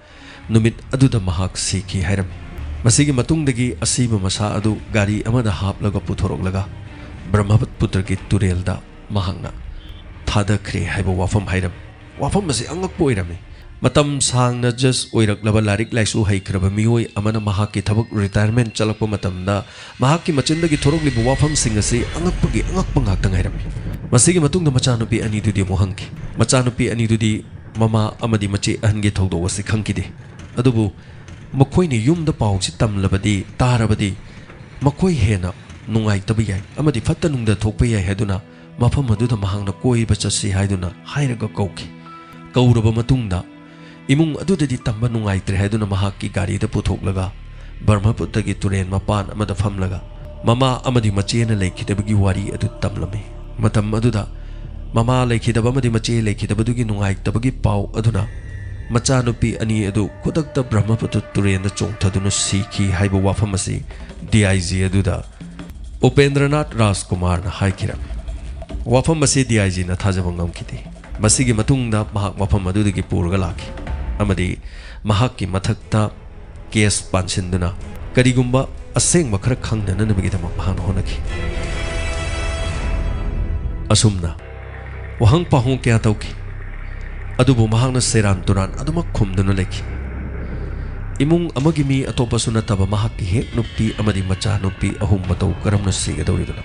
ꯅꯨꯃꯤꯠ ꯑꯗꯨꯗ ꯃꯍꯥꯛ ꯁꯤꯈꯤ ꯍꯥꯏꯔꯝꯃꯤ꯫ ꯃꯁꯤꯒꯤ ꯃꯇꯨꯡꯗꯒꯤ ꯑꯁꯤꯕ ꯃꯁꯥ ꯑꯗꯨ ꯒꯥꯔꯤ ꯑꯃꯗ ꯍꯥꯞꯂꯒ ꯄꯨꯊꯣꯔꯛꯂꯒ ꯕ꯭ꯔꯍ꯭ꯃꯄꯨꯇ꯭ꯔꯒꯤ ꯇꯨꯔꯦꯜꯗ ꯃꯍꯥꯛꯅ ꯊꯥꯗꯈ꯭ꯔꯦ ꯍꯥꯏꯕ ꯋꯥꯐꯝ ꯍꯥꯏꯔꯝꯃꯤ꯫ ꯋꯥꯐꯝ ꯑꯁꯤ ꯑꯉꯛꯄ ꯑꯣꯏꯔꯝꯃꯤ꯫ ꯃꯇꯝ ꯁꯥꯡꯅ ꯖꯖ ꯑꯣꯏꯔꯛꯂꯕ, ꯂꯥꯏꯔꯤꯛ ꯂꯥꯏꯁꯨ ꯍꯩꯈ꯭ꯔꯕ ꯃꯤꯑꯣꯏ ꯑꯃꯅ ꯃꯍꯥꯛꯀꯤ ꯊꯕꯛ ꯔꯤꯇꯥꯌꯔꯃꯦꯟ ꯆꯠꯂꯛꯄ ꯃꯇꯝꯗ ꯃꯍꯥꯛꯀꯤ ꯃꯆꯤꯟꯗꯒꯤ ꯊꯣꯔꯛꯂꯤꯕ ꯋꯥꯐꯝꯁꯤꯡ ꯑꯁꯤ ꯑꯉꯛꯄꯒꯤ ꯑꯉꯛꯄ ꯉꯥꯛꯇ ꯉꯥꯏꯔꯝꯃꯤ꯫ ꯃꯁꯤꯒꯤ ꯃꯇꯨꯡꯗ ꯃꯆꯥꯅꯨꯄꯤ ꯑꯅꯤꯗꯨꯗꯤ ꯑꯃꯨꯛ ꯍꯪꯈꯤ꯫ ꯃꯆꯥꯅꯨꯄꯤ ꯑꯅꯤꯗꯨꯗꯤ ꯃꯃꯥ ꯑꯃꯗꯤ ꯃꯆꯦ ꯑꯍꯟꯒꯤ ꯊꯧꯗꯣꯛ ꯑꯁꯤ ꯈꯪꯈꯤꯗꯦ꯫ ꯑꯗꯨꯕꯨ ꯃꯈꯣꯏꯅ ꯌꯨꯝꯗ ꯄꯥꯎꯁꯤ ꯇꯝꯂꯕꯗꯤ, ꯇꯥꯔꯕꯗꯤ ꯃꯈꯣꯏ ꯍꯦꯟꯅ ꯅꯨꯡꯉꯥꯏꯇꯕ ꯌꯥꯏ ꯑꯃꯗꯤ ꯐꯠꯇ ꯅꯨꯡꯗ ꯊꯣꯛꯄ ꯌꯥꯏ ꯍꯥꯏꯗꯨꯅ ꯃꯐꯝ ꯑꯗꯨꯗ ꯃꯍꯥꯛꯅ ꯀꯣꯏꯕ ꯆꯠꯁꯤ ꯍꯥꯏꯗꯨꯅ ꯍꯥꯏꯔꯒ ꯀꯧꯈꯤ꯫ ꯀꯧꯔꯕ ꯃꯇꯨꯡꯗ ꯏꯃꯨꯡ ꯑꯗꯨꯗꯗꯤ ꯇꯝꯕ ꯅꯨꯡꯉꯥꯏꯇ꯭ꯔꯦ ꯍꯥꯏꯗꯨꯅ ꯃꯍꯥꯛꯀꯤ ꯒꯥꯔꯤꯗ ꯄꯨꯊꯣꯛꯂꯒ ꯕ꯭ꯔꯍ꯭ꯃꯄꯨꯇ꯭ꯔꯒꯤ ꯇꯨꯔꯦꯟ ꯃꯄꯥꯟ ꯑꯃꯗ ꯐꯝꯂꯒ ꯃꯃꯥ ꯑꯃꯗꯤ ꯃꯆꯦꯅ ꯂꯩꯈꯤꯗꯕꯒꯤ ꯋꯥꯔꯤ ꯑꯗꯨ ꯇꯝꯂꯝꯃꯤ꯫ ꯃꯇꯝ ꯑꯗꯨꯗ ꯃꯃꯥ ꯂꯩꯈꯤꯗꯕ ꯑꯃꯗꯤ ꯃꯆꯦ ꯂꯩꯈꯤꯗꯕꯗꯨꯒꯤ ꯅꯨꯡꯉꯥꯏꯇꯕꯒꯤ ꯄꯥꯎ ꯑꯗꯨꯅ ꯃꯆꯥꯅꯨꯄꯤ ꯑꯅꯤ ꯑꯗꯨ ꯈꯨꯗꯛꯇ ꯕ꯭ꯔꯍ꯭ꯃꯄꯨꯇ꯭ꯔ ꯇꯨꯔꯦꯟꯗ ꯆꯣꯡꯊꯗꯨꯅ ꯁꯤꯈꯤ ꯍꯥꯏꯕ ꯋꯥꯐꯝ ꯑꯁꯤ ꯗꯤ ꯑꯥꯏ ꯖꯤ ꯑꯗꯨꯗ ꯎꯄꯦꯟꯗ꯭ꯔꯅꯥꯊ ꯔꯥꯖꯀꯨꯃꯥꯔꯅ ꯍꯥꯏꯈꯤꯔꯝꯃꯤ꯫ ꯋꯥꯐꯝ ꯑꯁꯤ ꯗꯤ ꯑꯥꯏ ꯖꯤꯅ ꯊꯥꯖꯕ ꯉꯝꯈꯤꯗꯦ꯫ ꯃꯁꯤꯒꯤ ꯃꯇꯨꯡꯗ ꯃꯍꯥꯛ ꯃꯐꯝ ꯑꯗꯨꯗꯒꯤ ꯄꯨꯔꯒ ꯂꯥꯛꯈꯤ ꯑꯃꯗꯤ ꯃꯍꯥꯛꯀꯤ ꯃꯊꯛꯇ ꯀꯦꯁ ꯄꯥꯟꯁꯤꯟꯗꯨꯅ ꯀꯔꯤꯒꯨꯝꯕ ꯑꯁꯦꯡꯕ ꯈꯔ ꯈꯪꯅꯅꯕꯒꯤꯗꯃꯛ ꯃꯍꯥꯛꯅ ꯍꯣꯠꯅꯈꯤ꯫ ꯑꯁꯨꯝꯅ ꯋꯥꯍꯪ ꯄꯥꯎꯍꯪ ꯀꯌꯥ ꯇꯧꯈꯤ, ꯑꯗꯨꯕꯨ ꯃꯍꯥꯛꯅ ꯁꯦꯔꯥꯟ ꯇꯨꯔꯥꯟ ꯑꯗꯨꯃꯛ ꯈꯨꯝꯗꯨꯅ ꯂꯩꯈꯤ꯫ ꯏꯃꯨꯡ ꯑꯃꯒꯤ ꯃꯤ ꯑꯇꯣꯞꯄꯁꯨ ꯅꯠꯇꯕ ꯃꯍꯥꯛꯀꯤ ꯍꯦꯛ ꯅꯨꯄꯤ ꯑꯃꯗꯤ ꯃꯆꯥꯅꯨꯄꯤ ꯑꯍꯨꯝ ꯃꯇꯧ ꯀꯔꯝꯅ ꯁꯤꯒꯗꯧꯔꯤꯕꯅꯣ?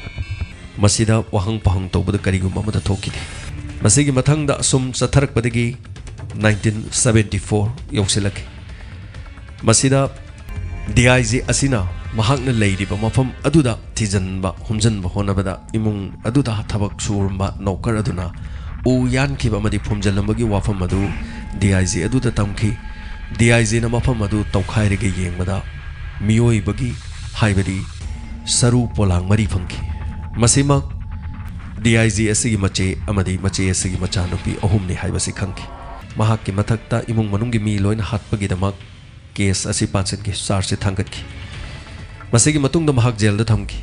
ꯃꯁꯤꯗ ꯋꯥꯍꯪ ꯄꯥꯎꯍꯪ ꯇꯧꯕꯗ ꯀꯔꯤꯒꯨꯝꯕ ꯑꯃꯠꯇ ꯊꯣꯛꯈꯤꯗꯦ꯫ ꯃꯁꯤꯒꯤ ꯃꯊꯪꯗ ꯑꯁꯨꯝ ꯆꯠꯊꯔꯛꯄꯗꯒꯤ ꯅꯥꯏꯟꯇꯤꯟ ꯁꯕꯦꯟꯇꯤ ꯐꯣꯔ ꯌꯧꯁꯤꯜꯂꯛꯈꯤ꯫ ꯃꯁꯤꯗ ꯗꯤ ꯑꯥꯏ ꯖꯤ ꯑꯁꯤꯅ ꯃꯍꯥꯛꯅ ꯂꯩꯔꯤꯕ ꯃꯐꯝ ꯑꯗꯨꯗ ꯊꯤꯖꯤꯟꯕ ꯍꯨꯝꯖꯤꯟꯕ ꯍꯣꯠꯅꯕꯗ ꯏꯃꯨꯡ ꯑꯗꯨꯗ ꯊꯕꯛ ꯁꯨꯔꯝꯕ ꯅꯧꯀꯔ ꯑꯗꯨꯅ ꯎ ꯌꯥꯟꯈꯤꯕ ꯑꯃꯗꯤ ꯐꯨꯝꯖꯤꯜꯂꯝꯕꯒꯤ ꯋꯥꯐꯝ ꯑꯗꯨ ꯗꯤ ꯑꯥꯏ ꯖꯤ ꯑꯗꯨꯗ ꯇꯝꯈꯤ꯫ ꯗꯤ ꯑꯥꯏ ꯖꯤꯅ ꯃꯐꯝ ꯑꯗꯨ ꯇꯧꯈꯥꯏꯔꯒ ꯌꯦꯡꯕꯗ ꯃꯤꯑꯣꯏꯕꯒꯤ, ꯍꯥꯏꯕꯗꯤ ꯁꯔꯨ ꯄꯣꯂꯥꯡ ꯃꯔꯤ ꯐꯪꯈꯤ꯫ ꯃꯁꯤꯃꯛ ꯗꯤ ꯑꯥꯏ ꯖꯤ ꯑꯁꯤꯒꯤ ꯃꯆꯦ ꯑꯃꯗꯤ ꯃꯆꯦ ꯑꯁꯤꯒꯤ ꯃꯆꯥꯅꯨꯄꯤ ꯑꯍꯨꯝꯅꯤ ꯍꯥꯏꯕꯁꯤ ꯈꯪꯈꯤ꯫ ꯃꯍꯥꯛꯀꯤ ꯃꯊꯛꯇ ꯏꯃꯨꯡ ꯃꯅꯨꯡꯒꯤ ꯃꯤ ꯂꯣꯏꯅ ꯍꯥꯠꯄꯒꯤꯗꯃꯛ ꯀꯦꯁ ꯑꯁꯤ ꯄꯥꯟꯁꯤꯟꯈꯤ, ꯆꯥꯔꯖꯁꯤ ꯊꯥꯡꯒꯠꯈꯤ꯫ ꯃꯁꯤꯒꯤ ꯃꯇꯨꯡꯗ ꯃꯍꯥꯛ ꯖꯦꯜꯗ ꯊꯝꯈꯤ꯫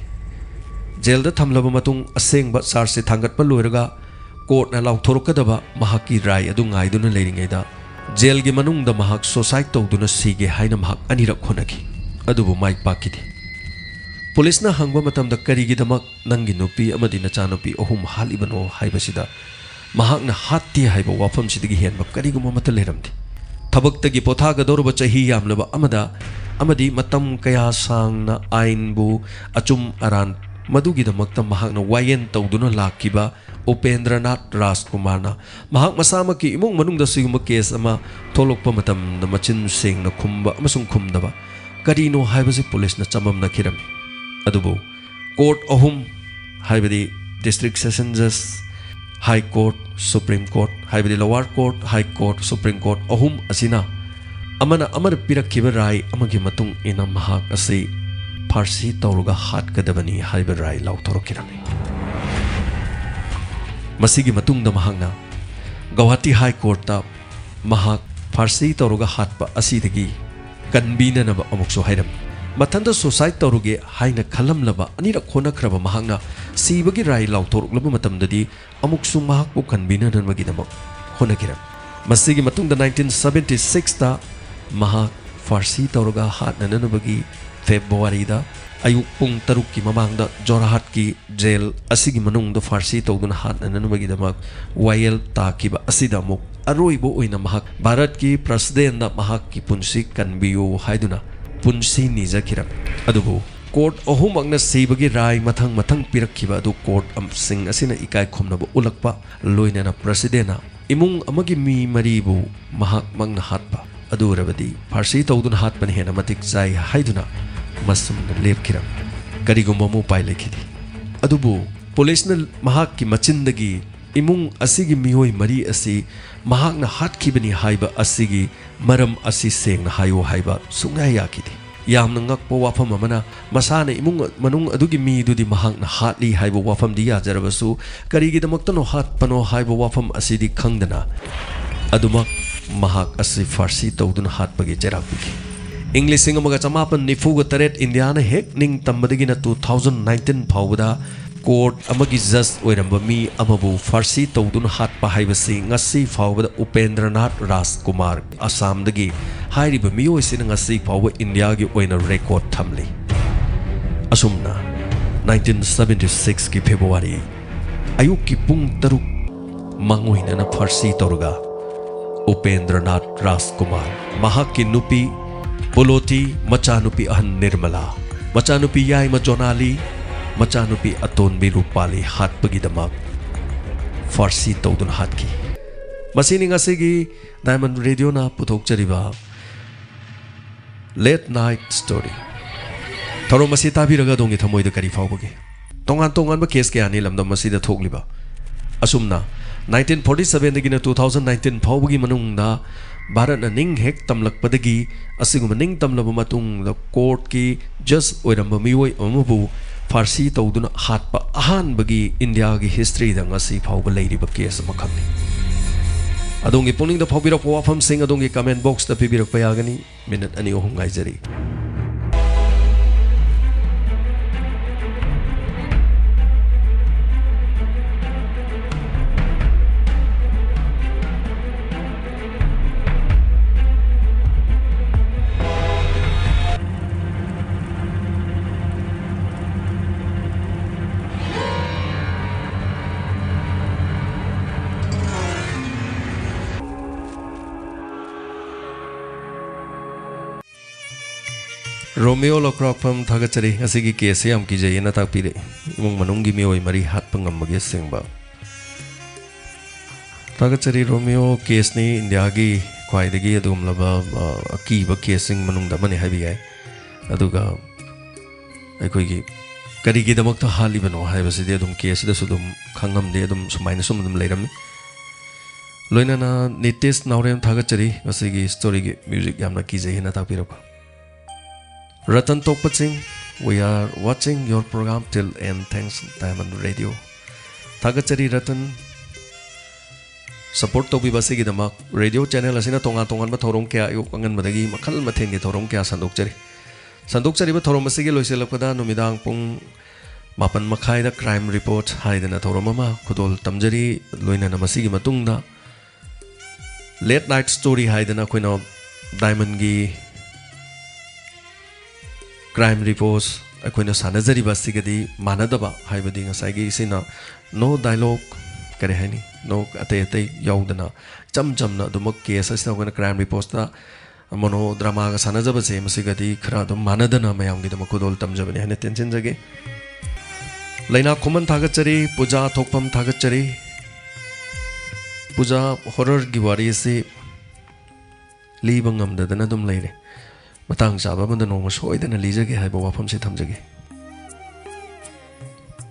ꯖꯦꯜꯗ ꯊꯝꯂꯕ ꯃꯇꯨꯡ ꯑꯁꯦꯡꯕ ꯆꯥꯔꯖꯁꯤ ꯊꯥꯡꯒꯠꯄ ꯂꯣꯏꯔꯒ ꯀꯣꯔꯠꯅ ꯂꯥꯎꯊꯣꯔꯛꯀꯗꯕ ꯃꯍꯥꯛꯀꯤ ꯔꯥꯏ ꯑꯗꯨ ꯉꯥꯏꯗꯨꯅ ꯂꯩꯔꯤꯉꯩꯗ ꯖꯦꯜꯒꯤ ꯃꯅꯨꯡꯗ ꯃꯍꯥꯛ ꯁꯨꯁꯥꯏꯗ ꯇꯧꯗꯨꯅ ꯁꯤꯒꯦ ꯍꯥꯏꯅ ꯃꯍꯥꯛ ꯑꯅꯤꯔꯛ ꯍꯣꯠꯅꯈꯤ, ꯑꯗꯨꯕꯨ ꯃꯥꯏ ꯄꯥꯛꯈꯤꯗꯦ꯫ ꯄꯨꯂꯤꯁꯅ ꯍꯪꯕ ꯃꯇꯝꯗ ꯀꯔꯤꯒꯤꯗꯃꯛ ꯅꯪꯒꯤ ꯅꯨꯄꯤ ꯑꯃꯗꯤ ꯅꯆꯥꯅꯨꯄꯤ ꯑꯍꯨꯝ ꯍꯥꯠꯂꯤꯕꯅꯣ ꯍꯥꯏꯕꯁꯤꯗ ꯃꯍꯥꯛꯅ ꯍꯥꯠꯇꯦ ꯍꯥꯏꯕ ꯋꯥꯐꯝꯁꯤꯗꯒꯤ ꯍꯦꯟꯕ ꯀꯔꯤꯒꯨꯝꯕ ꯑꯃꯠꯇ ꯂꯩꯔꯝꯗꯦ꯫ ꯊꯕꯛꯇꯒꯤ ꯄꯣꯊꯥꯒꯗꯧꯔꯕ ꯆꯍꯤ ꯌꯥꯝꯂꯕ ꯑꯃꯗ ꯑꯃꯗꯤ ꯃꯇꯝ ꯀꯌꯥ ꯁꯥꯡꯅ ꯑꯥꯏꯟꯕꯨ ꯑꯆꯨꯝ ꯑꯔꯥꯟ ꯃꯗꯨꯒꯤꯗꯃꯛꯇ ꯃꯍꯥꯛꯅ ꯋꯥꯌꯦꯜ ꯇꯧꯗꯨꯅ ꯂꯥꯛꯈꯤꯕ ꯎꯄꯦꯟꯗ꯭ꯔꯅꯥꯊ ꯔꯥꯖꯀꯨꯃꯥꯔꯅ ꯃꯍꯥꯛ ꯃꯁꯥꯃꯛꯀꯤ ꯏꯃꯨꯡ ꯃꯅꯨꯡꯗ ꯁꯤꯒꯨꯝꯕ ꯀꯦꯁ ꯑꯃ ꯊꯣꯛꯂꯛꯄ ꯃꯇꯝꯗ ꯃꯆꯤꯟ ꯁꯦꯡꯅ ꯈꯨꯝꯕ ꯑꯃꯁꯨꯡ ꯈꯨꯝꯗꯕ ꯀꯔꯤꯅꯣ ꯍꯥꯏꯕꯁꯤ ꯄꯨꯂꯤꯁꯅ ꯆꯃꯝꯅꯈꯤꯔꯝꯃꯤ꯫ ꯑꯗꯨꯕꯨ ꯀꯣꯔꯠ ꯑꯍꯨꯝ, ꯍꯥꯏꯕꯗꯤ ꯗꯤꯁꯇ꯭ꯔꯤꯛ ꯁꯦꯁꯟ ꯖꯖ, ꯍꯥꯏ ꯀꯣꯔꯠ, ꯁꯨꯄ꯭ꯔꯤꯝ ꯀꯣꯔꯠ, ꯍꯥꯏꯕꯗꯤ lower court, high court, supreme court ꯑꯍꯨꯝ ꯑꯁꯤꯅ ꯑꯃꯅ ꯑꯃꯅ ꯄꯤꯔꯛꯈꯤꯕ ꯔꯥꯏ ꯑꯃꯒꯤ ꯃꯇꯨꯡ ꯏꯟꯅ ꯃꯍꯥꯛ ꯑꯁꯤ ꯐꯥꯔꯁꯤ ꯇꯧꯔꯒ ꯍꯥꯠꯀꯗꯕꯅꯤ ꯍꯥꯏꯕ ꯔꯥꯏ ꯂꯥꯎꯊꯣꯔꯛꯈꯤꯔꯝꯃꯤ꯫ ꯃꯁꯤꯒꯤ ꯃꯇꯨꯡꯗ ꯃꯍꯥꯛꯅ ꯒꯧꯍꯥꯇꯤ ꯍꯥꯏ ꯀꯣꯔꯠꯇ ꯃꯍꯥꯛ ꯐꯥꯔꯁꯤ ꯇꯧꯔꯒ ꯍꯥꯠꯄ ꯑꯁꯤꯗꯒꯤ ꯀꯟꯕꯤꯅꯅꯕ ꯑꯃꯨꯛꯁꯨ ꯍꯥꯏꯔꯝꯃꯤ꯫ ꯃꯊꯟꯇ ꯁꯨꯁꯥꯏꯗ ꯇꯧꯔꯒꯦ ꯍꯥꯏꯅ ꯈꯜꯂꯝꯂꯕ ꯑꯅꯤꯔꯛ ꯍꯣꯠꯅꯈ꯭ꯔꯕ ꯃꯍꯥꯛꯅ ꯁꯤꯕꯒꯤ ꯔꯥꯏ ꯂꯥꯎꯊꯣꯔꯛꯂꯕ ꯃꯇꯝꯗꯗꯤ ꯑꯃꯨꯛꯁꯨ ꯃꯍꯥꯛꯄꯨ ꯀꯟꯕꯤꯅꯅꯕꯒꯤꯗꯃꯛ ꯍꯣꯠꯅꯈꯤꯔꯝꯃꯤ꯫ ꯃꯁꯤꯒꯤ ꯃꯇꯨꯡꯗ ꯅꯥꯏꯟꯇꯤꯟ ꯁꯕꯦꯟꯇꯤ ꯁꯤꯛꯁꯇ ꯃꯍꯥꯛ ꯐꯥꯔꯁꯤ ꯇꯧꯔꯒ ꯍꯥꯠꯅꯅꯕꯒꯤ ꯐꯦꯕ꯭ꯔꯨꯋꯥꯔꯤꯗ ꯑꯌꯨꯛ ꯄꯨꯡ ꯇꯔꯨꯛꯀꯤ ꯃꯃꯥꯡꯗ ꯖꯣꯔꯍꯥꯠꯀꯤ ꯖꯦꯜ ꯑꯁꯤꯒꯤ ꯃꯅꯨꯡꯗ ꯐꯥꯔꯁꯤ ꯇꯧꯗꯨꯅ ꯍꯥꯠꯅꯅꯕꯒꯤꯗꯃꯛ ꯋꯥꯌꯦꯜ ꯇꯥꯈꯤꯕ ꯑꯁꯤꯗ ꯑꯃꯨꯛ ꯑꯔꯣꯏꯕ ꯑꯣꯏꯅ ꯃꯍꯥꯛ ꯚꯥꯔꯠꯀꯤ ꯄ꯭ꯔꯁꯤꯗꯦꯟꯗ ꯃꯍꯥꯛꯀꯤ ꯄꯨꯟꯁꯤ ꯀꯟꯕꯤꯌꯨ ꯍꯥꯏꯗꯨꯅ ꯄꯨꯟꯁꯤ ꯅꯤꯖꯈꯤꯔꯝꯃꯤ꯫ ꯑꯗꯨꯕꯨ ꯀꯣꯔꯠ ꯑꯍꯨꯝꯃꯛꯅ ꯁꯤꯕꯒꯤ ꯔꯥꯏ ꯃꯊꯪ ꯃꯊꯪ ꯄꯤꯔꯛꯈꯤꯕ ꯑꯗꯨ ꯀꯣꯔꯠꯁꯤꯡ ꯑꯁꯤꯅ ꯏꯀꯥꯏ ꯈꯨꯝꯅꯕ ꯎꯠꯂꯛꯄ ꯂꯣꯏꯅꯅ ꯄ꯭ꯔꯁꯤꯗꯦꯟꯅ ꯏꯃꯨꯡ ꯑꯃꯒꯤ ꯃꯤ ꯃꯔꯤꯕꯨ ꯃꯍꯥꯛꯃꯛꯅ ꯍꯥꯠꯄ ꯑꯗꯨ ꯑꯣꯏꯔꯕꯗꯤ ꯐꯥꯔꯁꯤ ꯇꯧꯗꯨꯅ ꯍꯥꯠꯄꯅ ꯍꯦꯟꯅ ꯃꯇꯤꯛ ꯆꯥꯏ ꯍꯥꯏꯗꯨꯅ ꯃꯁꯨꯝꯅ ꯂꯦꯞꯈꯤꯔꯝꯃꯤ꯫ ꯀꯔꯤꯒꯨꯝꯕ ꯑꯃ ꯎꯄꯥꯏ ꯂꯩꯈꯤꯗꯦ꯫ ꯑꯗꯨꯕꯨ ꯄꯨꯂꯤꯁꯅ ꯃꯍꯥꯛꯀꯤ ꯃꯆꯤꯟꯗꯒꯤ ꯏꯃꯨꯡ ꯑꯁꯤꯒꯤ ꯃꯤꯑꯣꯏ ꯃꯔꯤ ꯑꯁꯤ ꯃꯍꯥꯛꯅ ꯍꯥꯠꯈꯤꯕꯅꯤ ꯍꯥꯏꯕ ꯑꯁꯤꯒꯤ ꯃꯔꯝ ꯑꯁꯤ ꯁꯦꯡꯅ ꯍꯥꯏꯌꯨ ꯍꯥꯏꯕ ꯁꯨꯡꯌꯥ ꯌꯥꯈꯤꯗꯦ꯫ ꯌꯥꯝꯅ ꯉꯛꯄ ꯋꯥꯐꯝ ꯑꯃꯅ, ꯃꯁꯥꯅ ꯏꯃꯨꯡ ꯃꯅꯨꯡ ꯑꯗꯨꯒꯤ ꯃꯤꯗꯨꯗꯤ ꯃꯍꯥꯛꯅ ꯍꯥꯠꯂꯤ ꯍꯥꯏꯕ ꯋꯥꯐꯝꯗꯤ ꯌꯥꯖꯔꯕꯁꯨ, ꯀꯔꯤꯒꯤꯗꯃꯛꯇꯅꯣ ꯍꯥꯠꯄꯅꯣ ꯍꯥꯏꯕ ꯋꯥꯐꯝ ꯑꯁꯤꯗꯤ ꯈꯪꯗꯅ ꯑꯗꯨꯃꯛ ꯃꯍꯥꯛ ꯑꯁꯤ ꯐꯥꯔꯁꯤ ꯇꯧꯗꯨꯅ ꯍꯥꯠꯄꯒꯤ ꯆꯩꯔꯥꯛ ꯄꯤꯈꯤ꯫ ꯏꯪ ꯂꯤꯁꯤꯡ ꯑꯃꯒ ꯆꯃꯥꯄꯟ ꯅꯤꯐꯨꯒ ꯇꯔꯦꯠ ꯏꯟꯗꯤꯌꯥꯅ ꯍꯦꯛ ꯅꯤꯡꯇꯝꯕꯗꯒꯤꯅ two thousand nineteen ꯐꯥꯎꯕꯗ ꯀꯣꯔꯠ ꯑꯃꯒꯤ ꯖꯖ ꯑꯣꯏꯔꯝꯕ ꯃꯤ ꯑꯃꯕꯨ ꯐꯥꯔꯁꯤ ꯇꯧꯗꯨꯅ ꯍꯥꯠꯄ ꯍꯥꯏꯕꯁꯤ ꯉꯁꯤ ꯐꯥꯎꯕꯗ ꯎꯄꯦꯟꯗ꯭ꯔꯅꯥꯊ ꯔꯥꯖꯀꯨꯃꯥꯔ, ꯑꯁꯥꯝꯗꯒꯤ, ꯍꯥꯏꯔꯤꯕ ꯃꯤꯑꯣꯏꯁꯤꯅ ꯉꯁꯤ ꯐꯥꯎꯕ ꯏꯟꯗꯤꯌꯥꯒꯤ ꯑꯣꯏꯅ ꯔꯦꯀꯣꯔꯗ ꯊꯝꯂꯤ꯫ ꯑꯁꯨꯝꯅ nineteen seventy sixꯀꯤ ꯐꯦꯕ꯭ꯔꯨꯋꯥꯔꯤ ꯑꯌꯨꯛꯀꯤ ꯄꯨꯡ ꯇꯔꯨꯛ ꯃꯥꯡꯑꯣꯏꯅꯅ ꯐꯥꯔꯁꯤ ꯇꯧꯔꯒ ꯎꯄꯦꯟꯗ꯭ꯔꯅꯥꯊ ꯔꯥꯖꯀꯨꯃꯥꯔ, ꯃꯍꯥꯛꯀꯤ ꯅꯨꯄꯤ ꯄꯣꯂꯣꯇꯤ, ꯃꯆꯥꯅꯨꯄꯤ ꯑꯍꯟ ꯅꯤꯔꯃꯂꯥ, ꯃꯆꯥꯅꯨꯄꯤ ꯌꯥꯏꯃ ꯖꯣꯅꯥꯂꯤ, ꯃꯆꯥꯅꯨꯄꯤ ꯑꯇꯣꯟꯕꯤ ꯔꯨꯄꯥꯂꯤ ꯍꯥꯠꯄꯒꯤꯗꯃꯛ ꯐꯥꯔꯁꯤ ꯇꯧꯗꯨꯅ ꯍꯥꯠꯈꯤ꯫ ꯃꯁꯤꯅꯤ ꯉꯁꯤꯒꯤ ꯗꯥꯏꯃꯟ ꯔꯦꯗꯤꯑꯣꯅ ꯄꯨꯊꯣꯛꯆꯔꯤꯕ Late Night Story꯫ ꯊꯧꯔꯝ ꯑꯁꯤ ꯇꯥꯕꯤꯔꯒ ꯑꯗꯣꯝꯒꯤ ꯊꯃꯣꯏꯗ ꯀꯔꯤ ꯐꯥꯎꯕꯒꯦ? ꯇꯣꯉꯥꯟ ꯇꯣꯉꯥꯟꯕ ꯀꯦꯁ ꯀꯌꯥꯅꯤ ꯂꯝꯗꯝ ꯑꯁꯤꯗ ꯊꯣꯛꯂꯤꯕ꯫ ꯑꯁꯨꯝꯅ nineteen forty sevenꯗꯒꯤꯅ two thousand nineteen ꯐꯥꯎꯕꯒꯤ ꯃꯅꯨꯡꯗ ꯚꯥꯔꯠꯅ ꯅꯤꯡ ꯍꯦꯛ ꯇꯝꯂꯛꯄꯗꯒꯤ ꯑꯁꯤꯒꯨꯝꯕ ꯅꯤꯡ ꯇꯝꯂꯕ ꯃꯇꯨꯡꯗ ꯀꯣꯔꯠꯀꯤ ꯖꯖ ꯑꯣꯏꯔꯝꯕ ꯃꯤꯑꯣꯏ ꯑꯃꯕꯨ ꯐꯥꯔꯁꯤ ꯇꯧꯗꯨꯅ ꯍꯥꯠꯄ ꯑꯍꯥꯟꯕꯒꯤ ꯏꯟꯗꯤꯌꯥꯒꯤ ꯍꯤꯁꯇ꯭ꯔꯤꯗ ꯉꯁꯤ ꯐꯥꯎꯕ ꯂꯩꯔꯤꯕ ꯀꯦꯁ ꯑꯃꯈꯛꯅꯤ꯫ ꯑꯗꯣꯝꯒꯤ ꯄꯨꯛꯅꯤꯡꯗ ꯐꯥꯎꯕꯤꯔꯛꯄ ꯋꯥꯐꯝꯁꯤꯡ ꯑꯗꯣꯝꯒꯤ ꯀꯃꯦꯟ ꯕꯣꯛꯁꯇ ꯄꯤꯕꯤꯔꯛꯄ ꯌꯥꯒꯅꯤ꯫ ꯃꯤꯅꯤꯠ ꯑꯅꯤ ꯑꯍꯨꯝ ꯉꯥꯏꯖꯔꯤ꯫ ꯔꯣꯃꯤꯌꯣ ꯂꯧꯀ꯭ꯔꯥꯛꯐꯝ, ꯊꯥꯒꯠꯆꯔꯤ꯫ ꯉꯁꯤꯒꯤ ꯀꯦꯁꯁꯦ ꯌꯥꯝ ꯀꯤꯖꯩꯌꯦꯅ ꯇꯥꯛꯄꯤꯔꯛꯏ꯫ ꯏꯃꯨꯡ ꯃꯅꯨꯡꯒꯤ ꯃꯤꯑꯣꯏ ꯃꯔꯤ ꯍꯥꯠꯄ ꯉꯝꯕꯒꯤ ꯑꯁꯦꯡꯕ꯫ ꯊꯥꯒꯠꯆꯔꯤ꯫ ꯔꯣꯃꯤꯌꯣ ꯀꯦꯁꯅꯤ ꯏꯟꯗꯤꯌꯥꯒꯤ ꯈ꯭ꯋꯥꯏꯗꯒꯤ ꯑꯗꯨꯒꯨꯝꯂꯕ, ꯑ, ꯑꯀꯤꯕ ꯀꯦꯁꯁꯤꯡ ꯃꯅꯨꯡꯗ ꯑꯃꯅꯤ ꯍꯥꯏꯕ ꯌꯥꯏ꯫ ꯑꯗꯨꯒ ꯑꯩꯈꯣꯏꯒꯤ ꯀꯔꯤꯒꯤꯗꯃꯛꯇ ꯍꯥꯠꯂꯤꯕꯅꯣ ꯍꯥꯏꯕꯁꯤꯗꯤ ꯑꯗꯨꯝ ꯀꯦꯁꯁꯤꯗꯁꯨ ꯑꯗꯨꯝ ꯈꯪꯉꯝꯗꯦ, ꯑꯗꯨꯝ ꯁꯨꯃꯥꯏꯅ ꯁꯨꯝ ꯑꯗꯨꯝ ꯂꯩꯔꯝꯃꯤ꯫ ꯂꯣꯏꯅꯅ ꯅꯤꯇꯤꯁ ꯅꯥꯎꯔꯦꯝ, ꯊꯥꯒꯠꯆꯔꯤ ꯉꯁꯤꯒꯤ ꯁ꯭ꯇꯣꯔꯤꯒꯤ ꯃ꯭ꯌꯨꯖꯤꯛ ꯌꯥꯝꯅ ꯀꯤꯖꯩ ꯍꯥꯏꯅ ꯇꯥꯛꯄꯤꯔꯛꯄ꯫ Ratan ꯇꯣꯛꯄꯆꯤꯡ, we are watching your program till end, thanks Diamond Radio꯫ ꯊꯥꯒꯠꯆꯔꯤ ꯔꯇꯟ꯫ ꯁꯄꯣꯔꯠ ꯇꯧꯕꯤꯕ ꯑꯁꯤꯒꯤꯗꯃꯛ ꯔꯦꯗꯤꯑꯣ ꯆꯦꯅꯦꯜ ꯑꯁꯤꯅ ꯇꯣꯉꯥꯟ ꯇꯣꯉꯥꯟꯕ ꯊꯧꯔꯝ ꯀꯌꯥ, ꯑꯌꯨꯛ ꯑꯉꯟꯕꯗꯒꯤ ꯃꯈꯜ ꯃꯊꯦꯜꯒꯤ ꯊꯧꯔꯝ ꯀꯌꯥ ꯁꯟꯗꯣꯛꯆꯔꯤ꯫ ꯁꯟꯗꯣꯛꯆꯔꯤꯕ ꯊꯧꯔꯝ ꯑꯁꯤꯒꯤ ꯂꯣꯏꯁꯤꯜꯂꯛꯄꯗ ꯅꯨꯃꯤꯗꯥꯡ ꯄꯨꯡ ꯃꯥꯄꯟ ꯃꯈꯥꯏꯗ Crime Report ꯍꯥꯏꯗꯅ ꯊꯧꯔꯝ ꯑꯃ ꯈꯨꯗꯣꯜ ꯇꯝꯖꯔꯤ꯫ ꯂꯣꯏꯅꯅ ꯃꯁꯤꯒꯤ ꯃꯇꯨꯡꯗ Late Night Story ꯍꯥꯏꯗꯅ ꯑꯩꯈꯣꯏꯅ ꯗꯥꯏꯃꯟꯒꯤ Crime Reports ꯑꯩꯈꯣꯏꯅ ꯁꯥꯟꯅꯖꯔꯤꯕ ꯑꯁꯤꯒꯗꯤ ꯃꯥꯟꯅꯗꯕ, ꯍꯥꯏꯕꯗꯤ ꯉꯁꯥꯏꯒꯤ ꯁꯤꯅ no dialogue, ꯀꯔꯤ ꯍꯥꯏꯅꯤ, no ꯑꯇꯩ ꯑꯇꯩ ꯌꯥꯎꯗꯅ ꯏꯆꯝ ꯆꯝꯅ ꯑꯗꯨꯃꯛ ꯀꯦꯁ ꯑꯁꯤꯗ ꯑꯩꯈꯣꯏꯅ Crime Reportsꯇ ꯃꯣꯅꯣ ꯗ꯭ꯔꯃꯥꯒ ꯁꯥꯟꯅꯖꯕꯁꯦ ꯃꯁꯤꯒꯗꯤ ꯈꯔ ꯑꯗꯨꯝ ꯃꯥꯟꯅꯗꯅ ꯃꯌꯥꯝꯒꯤꯗꯃꯛ ꯈꯨꯗꯣꯜ ꯇꯝꯖꯕꯅꯤ ꯍꯥꯏꯅ ꯇꯦꯟꯁꯤꯟꯖꯒꯦ꯫ ꯂꯩꯅꯥ ꯈꯨꯃꯟ ꯊꯥꯒꯠꯆꯔꯤ, ꯄꯨꯖꯥ ꯊꯣꯛꯐꯝ ꯊꯥꯒꯠꯆꯔꯤ꯫ ꯄꯨꯖꯥ ꯍꯣꯔꯔꯒꯤ ꯋꯥꯔꯤ ꯑꯁꯤ ꯂꯤꯕ ꯉꯝꯗꯗꯅ ꯑꯗꯨꯝ ꯂꯩꯔꯦ꯫ ꯃꯇꯥꯡ ꯆꯥꯕ ꯑꯃꯗ ꯅꯣꯡꯃ ꯁꯣꯏꯗꯅ ꯂꯤꯖꯒꯦ ꯍꯥꯏꯕ ꯋꯥꯐꯝꯁꯤ ꯊꯝꯖꯒꯦ꯫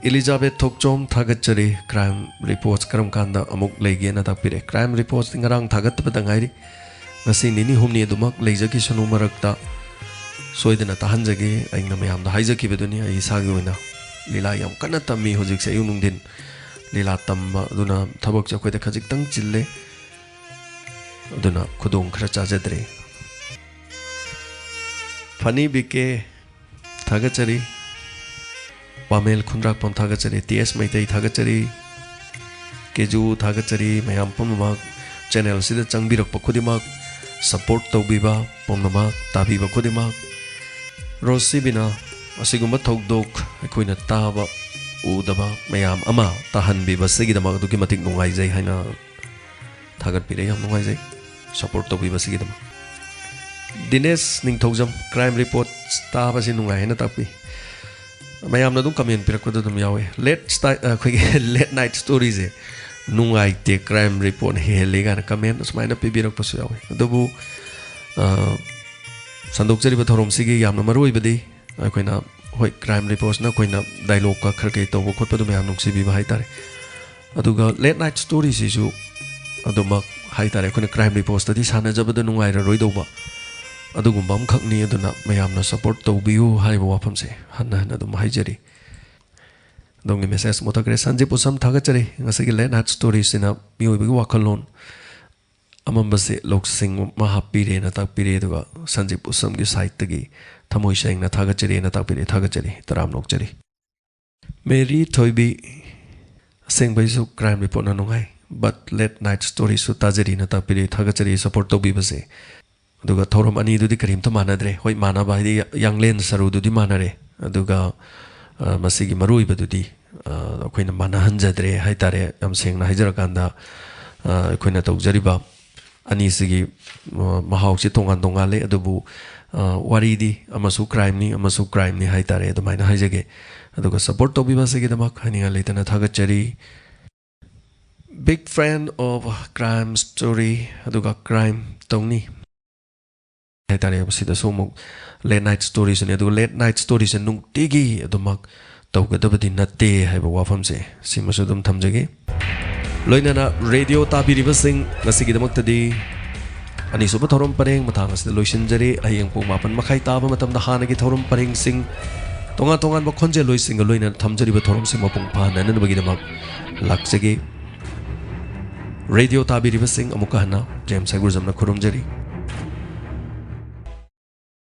ꯏꯂꯤꯖꯥꯕꯦꯊ ꯊꯣꯛꯆꯣꯝ ꯊꯥꯒꯠꯆꯔꯤ꯫ Crime Reports ꯀꯔꯝ ꯀꯥꯟꯗ ꯑꯃꯨꯛ ꯂꯩꯒꯦꯅ ꯇꯥꯛꯄꯤꯔꯦ꯫ Crime Reportsꯇꯤ ꯉꯔꯥꯡ ꯊꯥꯒꯠꯄꯗ ꯉꯥꯏꯔꯤ꯫ ꯉꯁꯤ ꯅꯤꯅꯤ ꯍꯨꯝꯅꯤ ꯑꯗꯨꯃꯛ ꯂꯩꯖꯈꯤꯁꯅꯨ꯫ ꯃꯔꯛꯇ ꯁꯣꯏꯗꯅ ꯇꯥꯍꯟꯖꯒꯦ꯫ ꯑꯩꯅ ꯃꯌꯥꯝꯗ ꯍꯥꯏꯖꯈꯤꯕꯗꯨꯅꯤ, ꯑꯩ ꯏꯁꯥꯒꯤ ꯑꯣꯏꯅ ꯂꯤꯂꯥ ꯌꯥꯝ ꯀꯟꯅ ꯇꯝꯃꯤ ꯍꯧꯖꯤꯛꯁꯦ, ꯑꯌꯨꯛ ꯅꯨꯡꯊꯤꯟ ꯂꯤꯂꯥ ꯇꯝꯕ꯫ ꯑꯗꯨꯅ ꯊꯕꯛꯁꯦ ꯑꯩꯈꯣꯏꯗ ꯈꯖꯤꯛꯇꯪ ꯆꯤꯜꯂꯦ꯫ ꯑꯗꯨꯅ ꯈꯨꯗꯣꯡ ꯈꯔ ꯆꯥꯖꯗ꯭ꯔꯦ꯫ ꯐꯅꯤ ꯕꯤ ꯀꯦ ꯊꯥꯒꯠꯆꯔꯤ꯫ ꯄꯥꯃꯦꯜ ꯈꯨꯟꯗ꯭ꯔꯥꯛꯄꯝ ꯊꯥꯒꯠꯆꯔꯤ꯫ ꯇꯤ ꯑꯦꯁ ꯃꯩꯇꯩ ꯊꯥꯒꯠꯆꯔꯤ꯫ ꯀꯦꯖꯨ ꯊꯥꯒꯠꯆꯔꯤ꯫ ꯃꯌꯥꯝ ꯄꯨꯝꯅꯃꯛ ꯆꯦꯅꯦꯜꯁꯤꯗ ꯆꯪꯕꯤꯔꯛꯄ ꯈꯨꯗꯤꯡꯃꯛ, ꯁꯄꯣꯔꯠ ꯇꯧꯕꯤꯕ ꯄꯨꯝꯅꯃꯛ, ꯇꯥꯕꯤꯕ ꯈꯨꯗꯤꯡꯃꯛ, ꯔꯣꯁꯤꯕꯤꯅ ꯑꯁꯤꯒꯨꯝꯕ ꯊꯧꯗꯣꯛ ꯑꯩꯈꯣꯏꯅ ꯇꯥꯕ ꯎꯗꯕ ꯃꯌꯥꯝ ꯑꯃ ꯇꯥꯍꯟꯕꯤꯕꯁꯤꯒꯤꯗꯃꯛ ꯑꯗꯨꯛꯀꯤ ꯃꯇꯤꯛ ꯅꯨꯡꯉꯥꯏꯖꯩ ꯍꯥꯏꯅ ꯊꯥꯒꯠꯄꯤꯔꯦ꯫ ꯌꯥꯝ ꯅꯨꯡꯉꯥꯏꯖꯩ ꯁꯄꯣꯔꯠ ꯇꯧꯕꯤꯕꯁꯤꯒꯤꯗꯃꯛ꯫ ꯗꯤꯅꯦꯁ ꯅꯤꯡꯊꯧꯖꯝ, Crime Reports ꯇꯥꯕꯁꯤ ꯅꯨꯡꯉꯥꯏ ꯍꯥꯏꯅ ꯇꯥꯛꯄꯤ꯫ ꯃꯌꯥꯝꯅ ꯑꯗꯨꯝ ꯀꯃꯦꯟ ꯄꯤꯔꯛꯄꯗ ꯑꯗꯨꯝ ꯌꯥꯎꯋꯦ, ꯂꯦꯠ ꯁ꯭ꯇꯥꯏ-, ꯑꯩꯈꯣꯏꯒꯤ Late Night Storyꯁꯦ ꯅꯨꯡꯉꯥꯏꯇꯦ, Crime Report ꯍꯦꯜꯂꯤ ꯀꯥꯏꯅ ꯀꯃꯦꯟ ꯑꯁꯨꯃꯥꯏꯅ ꯄꯤꯕꯤꯔꯛꯄꯁꯨ ꯌꯥꯎꯋꯦ꯫ ꯑꯗꯨꯕꯨ, ꯑ, ꯁꯟꯗꯣꯛꯆꯔꯤꯕ ꯊꯧꯔꯝꯁꯤꯒꯤ ꯌꯥꯝꯅ ꯃꯔꯨ ꯑꯣꯏꯕꯗꯤ ꯑꯩꯈꯣꯏꯅ, ꯍꯣꯏ, Crime Reportsꯅ ꯑꯩꯈꯣꯏꯅ ꯗꯥꯏꯂꯣꯛꯀ ꯈꯔ ꯀꯩ ꯇꯧꯕ ꯈꯣꯠꯄꯗꯣ ꯃꯌꯥꯝ ꯅꯨꯡꯁꯤꯕꯤꯕ ꯍꯥꯏꯇꯥꯔꯦ꯫ ꯑꯗꯨꯒ Late Night Storyꯁꯤꯁꯨ ꯑꯗꯨꯃꯛ ꯍꯥꯏꯇꯥꯔꯦ, ꯑꯩꯈꯣꯏꯅ Crime Reportsꯇꯗꯤ ꯁꯥꯟꯅꯖꯕꯗ ꯅꯨꯡꯉꯥꯏꯔꯔꯣꯏꯗꯧꯕ ꯑꯗꯨꯒꯨꯝꯕ ꯑꯃꯈꯛꯅꯤ꯫ ꯑꯗꯨꯅ ꯃꯌꯥꯝꯅ ꯁꯄꯣꯔꯠ ꯇꯧꯕꯤꯌꯨ ꯍꯥꯏꯕ ꯋꯥꯐꯝꯁꯦ ꯍꯟꯅ ꯍꯟꯅ ꯑꯗꯨꯝ ꯍꯥꯏꯖꯔꯤ꯫ ꯑꯗꯣꯝꯒꯤ ꯃꯦꯁꯦꯖ ꯃꯨꯊꯠꯈ꯭ꯔꯦ꯫ ꯁꯟꯖꯤꯞ ꯎꯁꯝ, ꯊꯥꯒꯠꯆꯔꯤ꯫ ꯉꯁꯤꯒꯤ ꯂꯦꯠ ꯅꯥꯏꯠ ꯁ꯭ꯇꯣꯔꯤꯁꯤꯅ ꯃꯤꯑꯣꯏꯕꯒꯤ ꯋꯥꯈꯜꯂꯣꯟ ꯑꯃꯝꯕꯁꯦ ꯂꯧꯁꯤꯡ ꯑꯃ ꯍꯥꯞꯄꯤꯔꯦꯅ ꯇꯥꯛꯄꯤꯔꯦ꯫ ꯑꯗꯨꯒ ꯁꯟꯖꯤꯞ ꯎꯁꯝꯒꯤ ꯁꯥꯏꯠꯇꯒꯤ ꯊꯃꯣꯏ ꯁꯦꯡꯅ ꯊꯥꯒꯠꯆꯔꯤꯅ ꯇꯥꯛꯄꯤꯔꯦ꯫ ꯊꯥꯒꯠꯆꯔꯤ꯫ ꯇꯔꯥꯝꯅ ꯑꯣꯛꯆꯔꯤ꯫ ꯃꯦꯔꯤ ꯊꯣꯏꯕꯤ, ꯑꯁꯦꯡꯕꯩꯁꯨ ꯀ꯭ꯔꯥꯏꯝ ꯔꯤꯄꯣꯔꯠꯅ ꯅꯨꯡꯉꯥꯏ, ꯕꯠ ꯂꯦꯠ ꯅꯥꯏꯠ ꯁ꯭ꯇꯣꯔꯤꯁꯨ ꯇꯥꯖꯔꯤꯅ ꯇꯥꯛꯄꯤꯔꯦ꯫ ꯊꯥꯒꯠꯆꯔꯤ ꯁꯄꯣꯔꯠ ꯇꯧꯕꯤꯕꯁꯦ꯫ ꯑꯗꯨꯒ ꯊꯧꯔꯝ ꯑꯅꯤꯗꯨꯗꯤ ꯀꯔꯤꯝꯇ ꯃꯥꯟꯅꯗ꯭ꯔꯦ꯫ ꯍꯣꯏ, ꯃꯥꯟꯅꯕ ꯍꯥꯏꯗꯤ ꯌꯥꯡꯂꯦꯟ ꯁꯔꯨꯗꯨꯗꯤ ꯃꯥꯟꯅꯔꯦ, ꯑꯗꯨꯒ, ꯑ, ꯃꯁꯤꯒꯤ ꯃꯔꯨꯑꯣꯏꯕꯗꯨꯗꯤ, ꯑ, ꯑꯩꯈꯣꯏꯅ ꯃꯥꯟꯅꯍꯟꯖꯗ꯭ꯔꯦ ꯍꯥꯏꯇꯥꯔꯦ꯫ ꯌꯥꯝ ꯁꯦꯡꯅ ꯍꯥꯏꯖꯔꯀꯥꯟꯗ, ꯑ, ꯑꯩꯈꯣꯏꯅ ꯇꯧꯖꯔꯤꯕ ꯑꯅꯤꯁꯤꯒꯤ, ꯑ, ꯃꯍꯥꯎꯁꯤ ꯇꯣꯉꯥꯟ ꯇꯣꯉꯥꯜꯂꯦ, ꯑꯗꯨꯕꯨ, ꯑ, ꯋꯥꯔꯤꯗꯤ ꯑꯃꯁꯨ ꯀ꯭ꯔꯥꯏꯝꯅꯤ, ꯑꯃꯁꯨ ꯀ꯭ꯔꯥꯏꯝꯅꯤ ꯍꯥꯏꯇꯥꯔꯦ, ꯑꯗꯨꯃꯥꯏꯅ ꯍꯥꯏꯖꯒꯦ꯫ ꯑꯗꯨꯒ ꯁꯄꯣꯔꯠ ꯇꯧꯕꯤꯕ ꯑꯁꯤꯒꯤꯗꯃꯛ ꯍꯥꯏꯅꯤꯡꯉꯥꯏ ꯂꯩꯇꯅ ꯊꯥꯒꯠꯆꯔꯤ꯫ Big fan of crime story, ꯑꯗꯨꯒ ꯀ꯭ꯔꯥꯏꯝ ꯇꯧꯅꯤ ꯍꯥꯏꯇꯥꯔꯦ꯫ ꯁꯤꯗꯁꯨ ꯑꯃꯨꯛ ꯂꯦꯠ ꯅꯥꯏꯠ ꯁ꯭ꯇꯣꯔꯤꯁꯤꯅꯦ, ꯑꯗꯨꯒ ꯂꯦꯠ ꯅꯥꯏꯠ ꯁ꯭ꯇꯣꯔꯤꯁꯦ ꯅꯨꯡꯇꯤꯒꯤ ꯑꯗꯨꯃꯛ ꯇꯧꯒꯗꯕꯗꯤ ꯅꯠꯇꯦ ꯍꯥꯏꯕ ꯋꯥꯐꯝꯁꯦ ꯁꯤꯃꯁꯨ ꯑꯗꯨꯝ ꯊꯝꯖꯒꯦ꯫ ꯂꯣꯏꯅꯅ ꯔꯦꯗꯤꯑꯣ ꯇꯥꯕꯤꯔꯤꯕꯁꯤꯡ, ꯉꯁꯤꯒꯤꯗꯃꯛꯇꯗꯤ ꯑꯅꯤꯁꯨꯕ ꯊꯧꯔꯝ ꯄꯔꯦꯡ ꯃꯇꯥꯡ ꯑꯁꯤꯗ ꯂꯣꯏꯁꯤꯟꯖꯔꯤ꯫ ꯍꯌꯦꯡ ꯄꯨꯡ ꯃꯥꯄꯟ ꯃꯈꯥꯏ ꯇꯥꯕ ꯃꯇꯝꯗ ꯍꯥꯟꯅꯒꯤ ꯊꯧꯔꯝ ꯄꯔꯦꯡꯁꯤꯡ, ꯇꯣꯉꯥꯟ ꯇꯣꯉꯥꯟꯕ ꯈꯣꯟꯖꯦꯜꯂꯣꯏꯁꯤꯡꯒ ꯂꯣꯏꯅꯅ ꯊꯝꯖꯔꯤꯕ ꯊꯧꯔꯝꯁꯤꯡ ꯃꯄꯨꯡ ꯐꯥꯍꯟꯅꯅꯕꯒꯤꯗꯃꯛ ꯂꯥꯛꯆꯒꯦ꯫ ꯔꯦꯗꯤꯑꯣ ꯇꯥꯕꯤꯔꯤꯕꯁꯤꯡ ꯑꯃꯨꯛꯀ ꯍꯟꯅ ꯖꯦꯝꯁ ꯍꯩꯒ꯭ꯔꯨꯖꯝꯅ ꯈꯨꯔꯨꯝꯖꯔꯤ꯫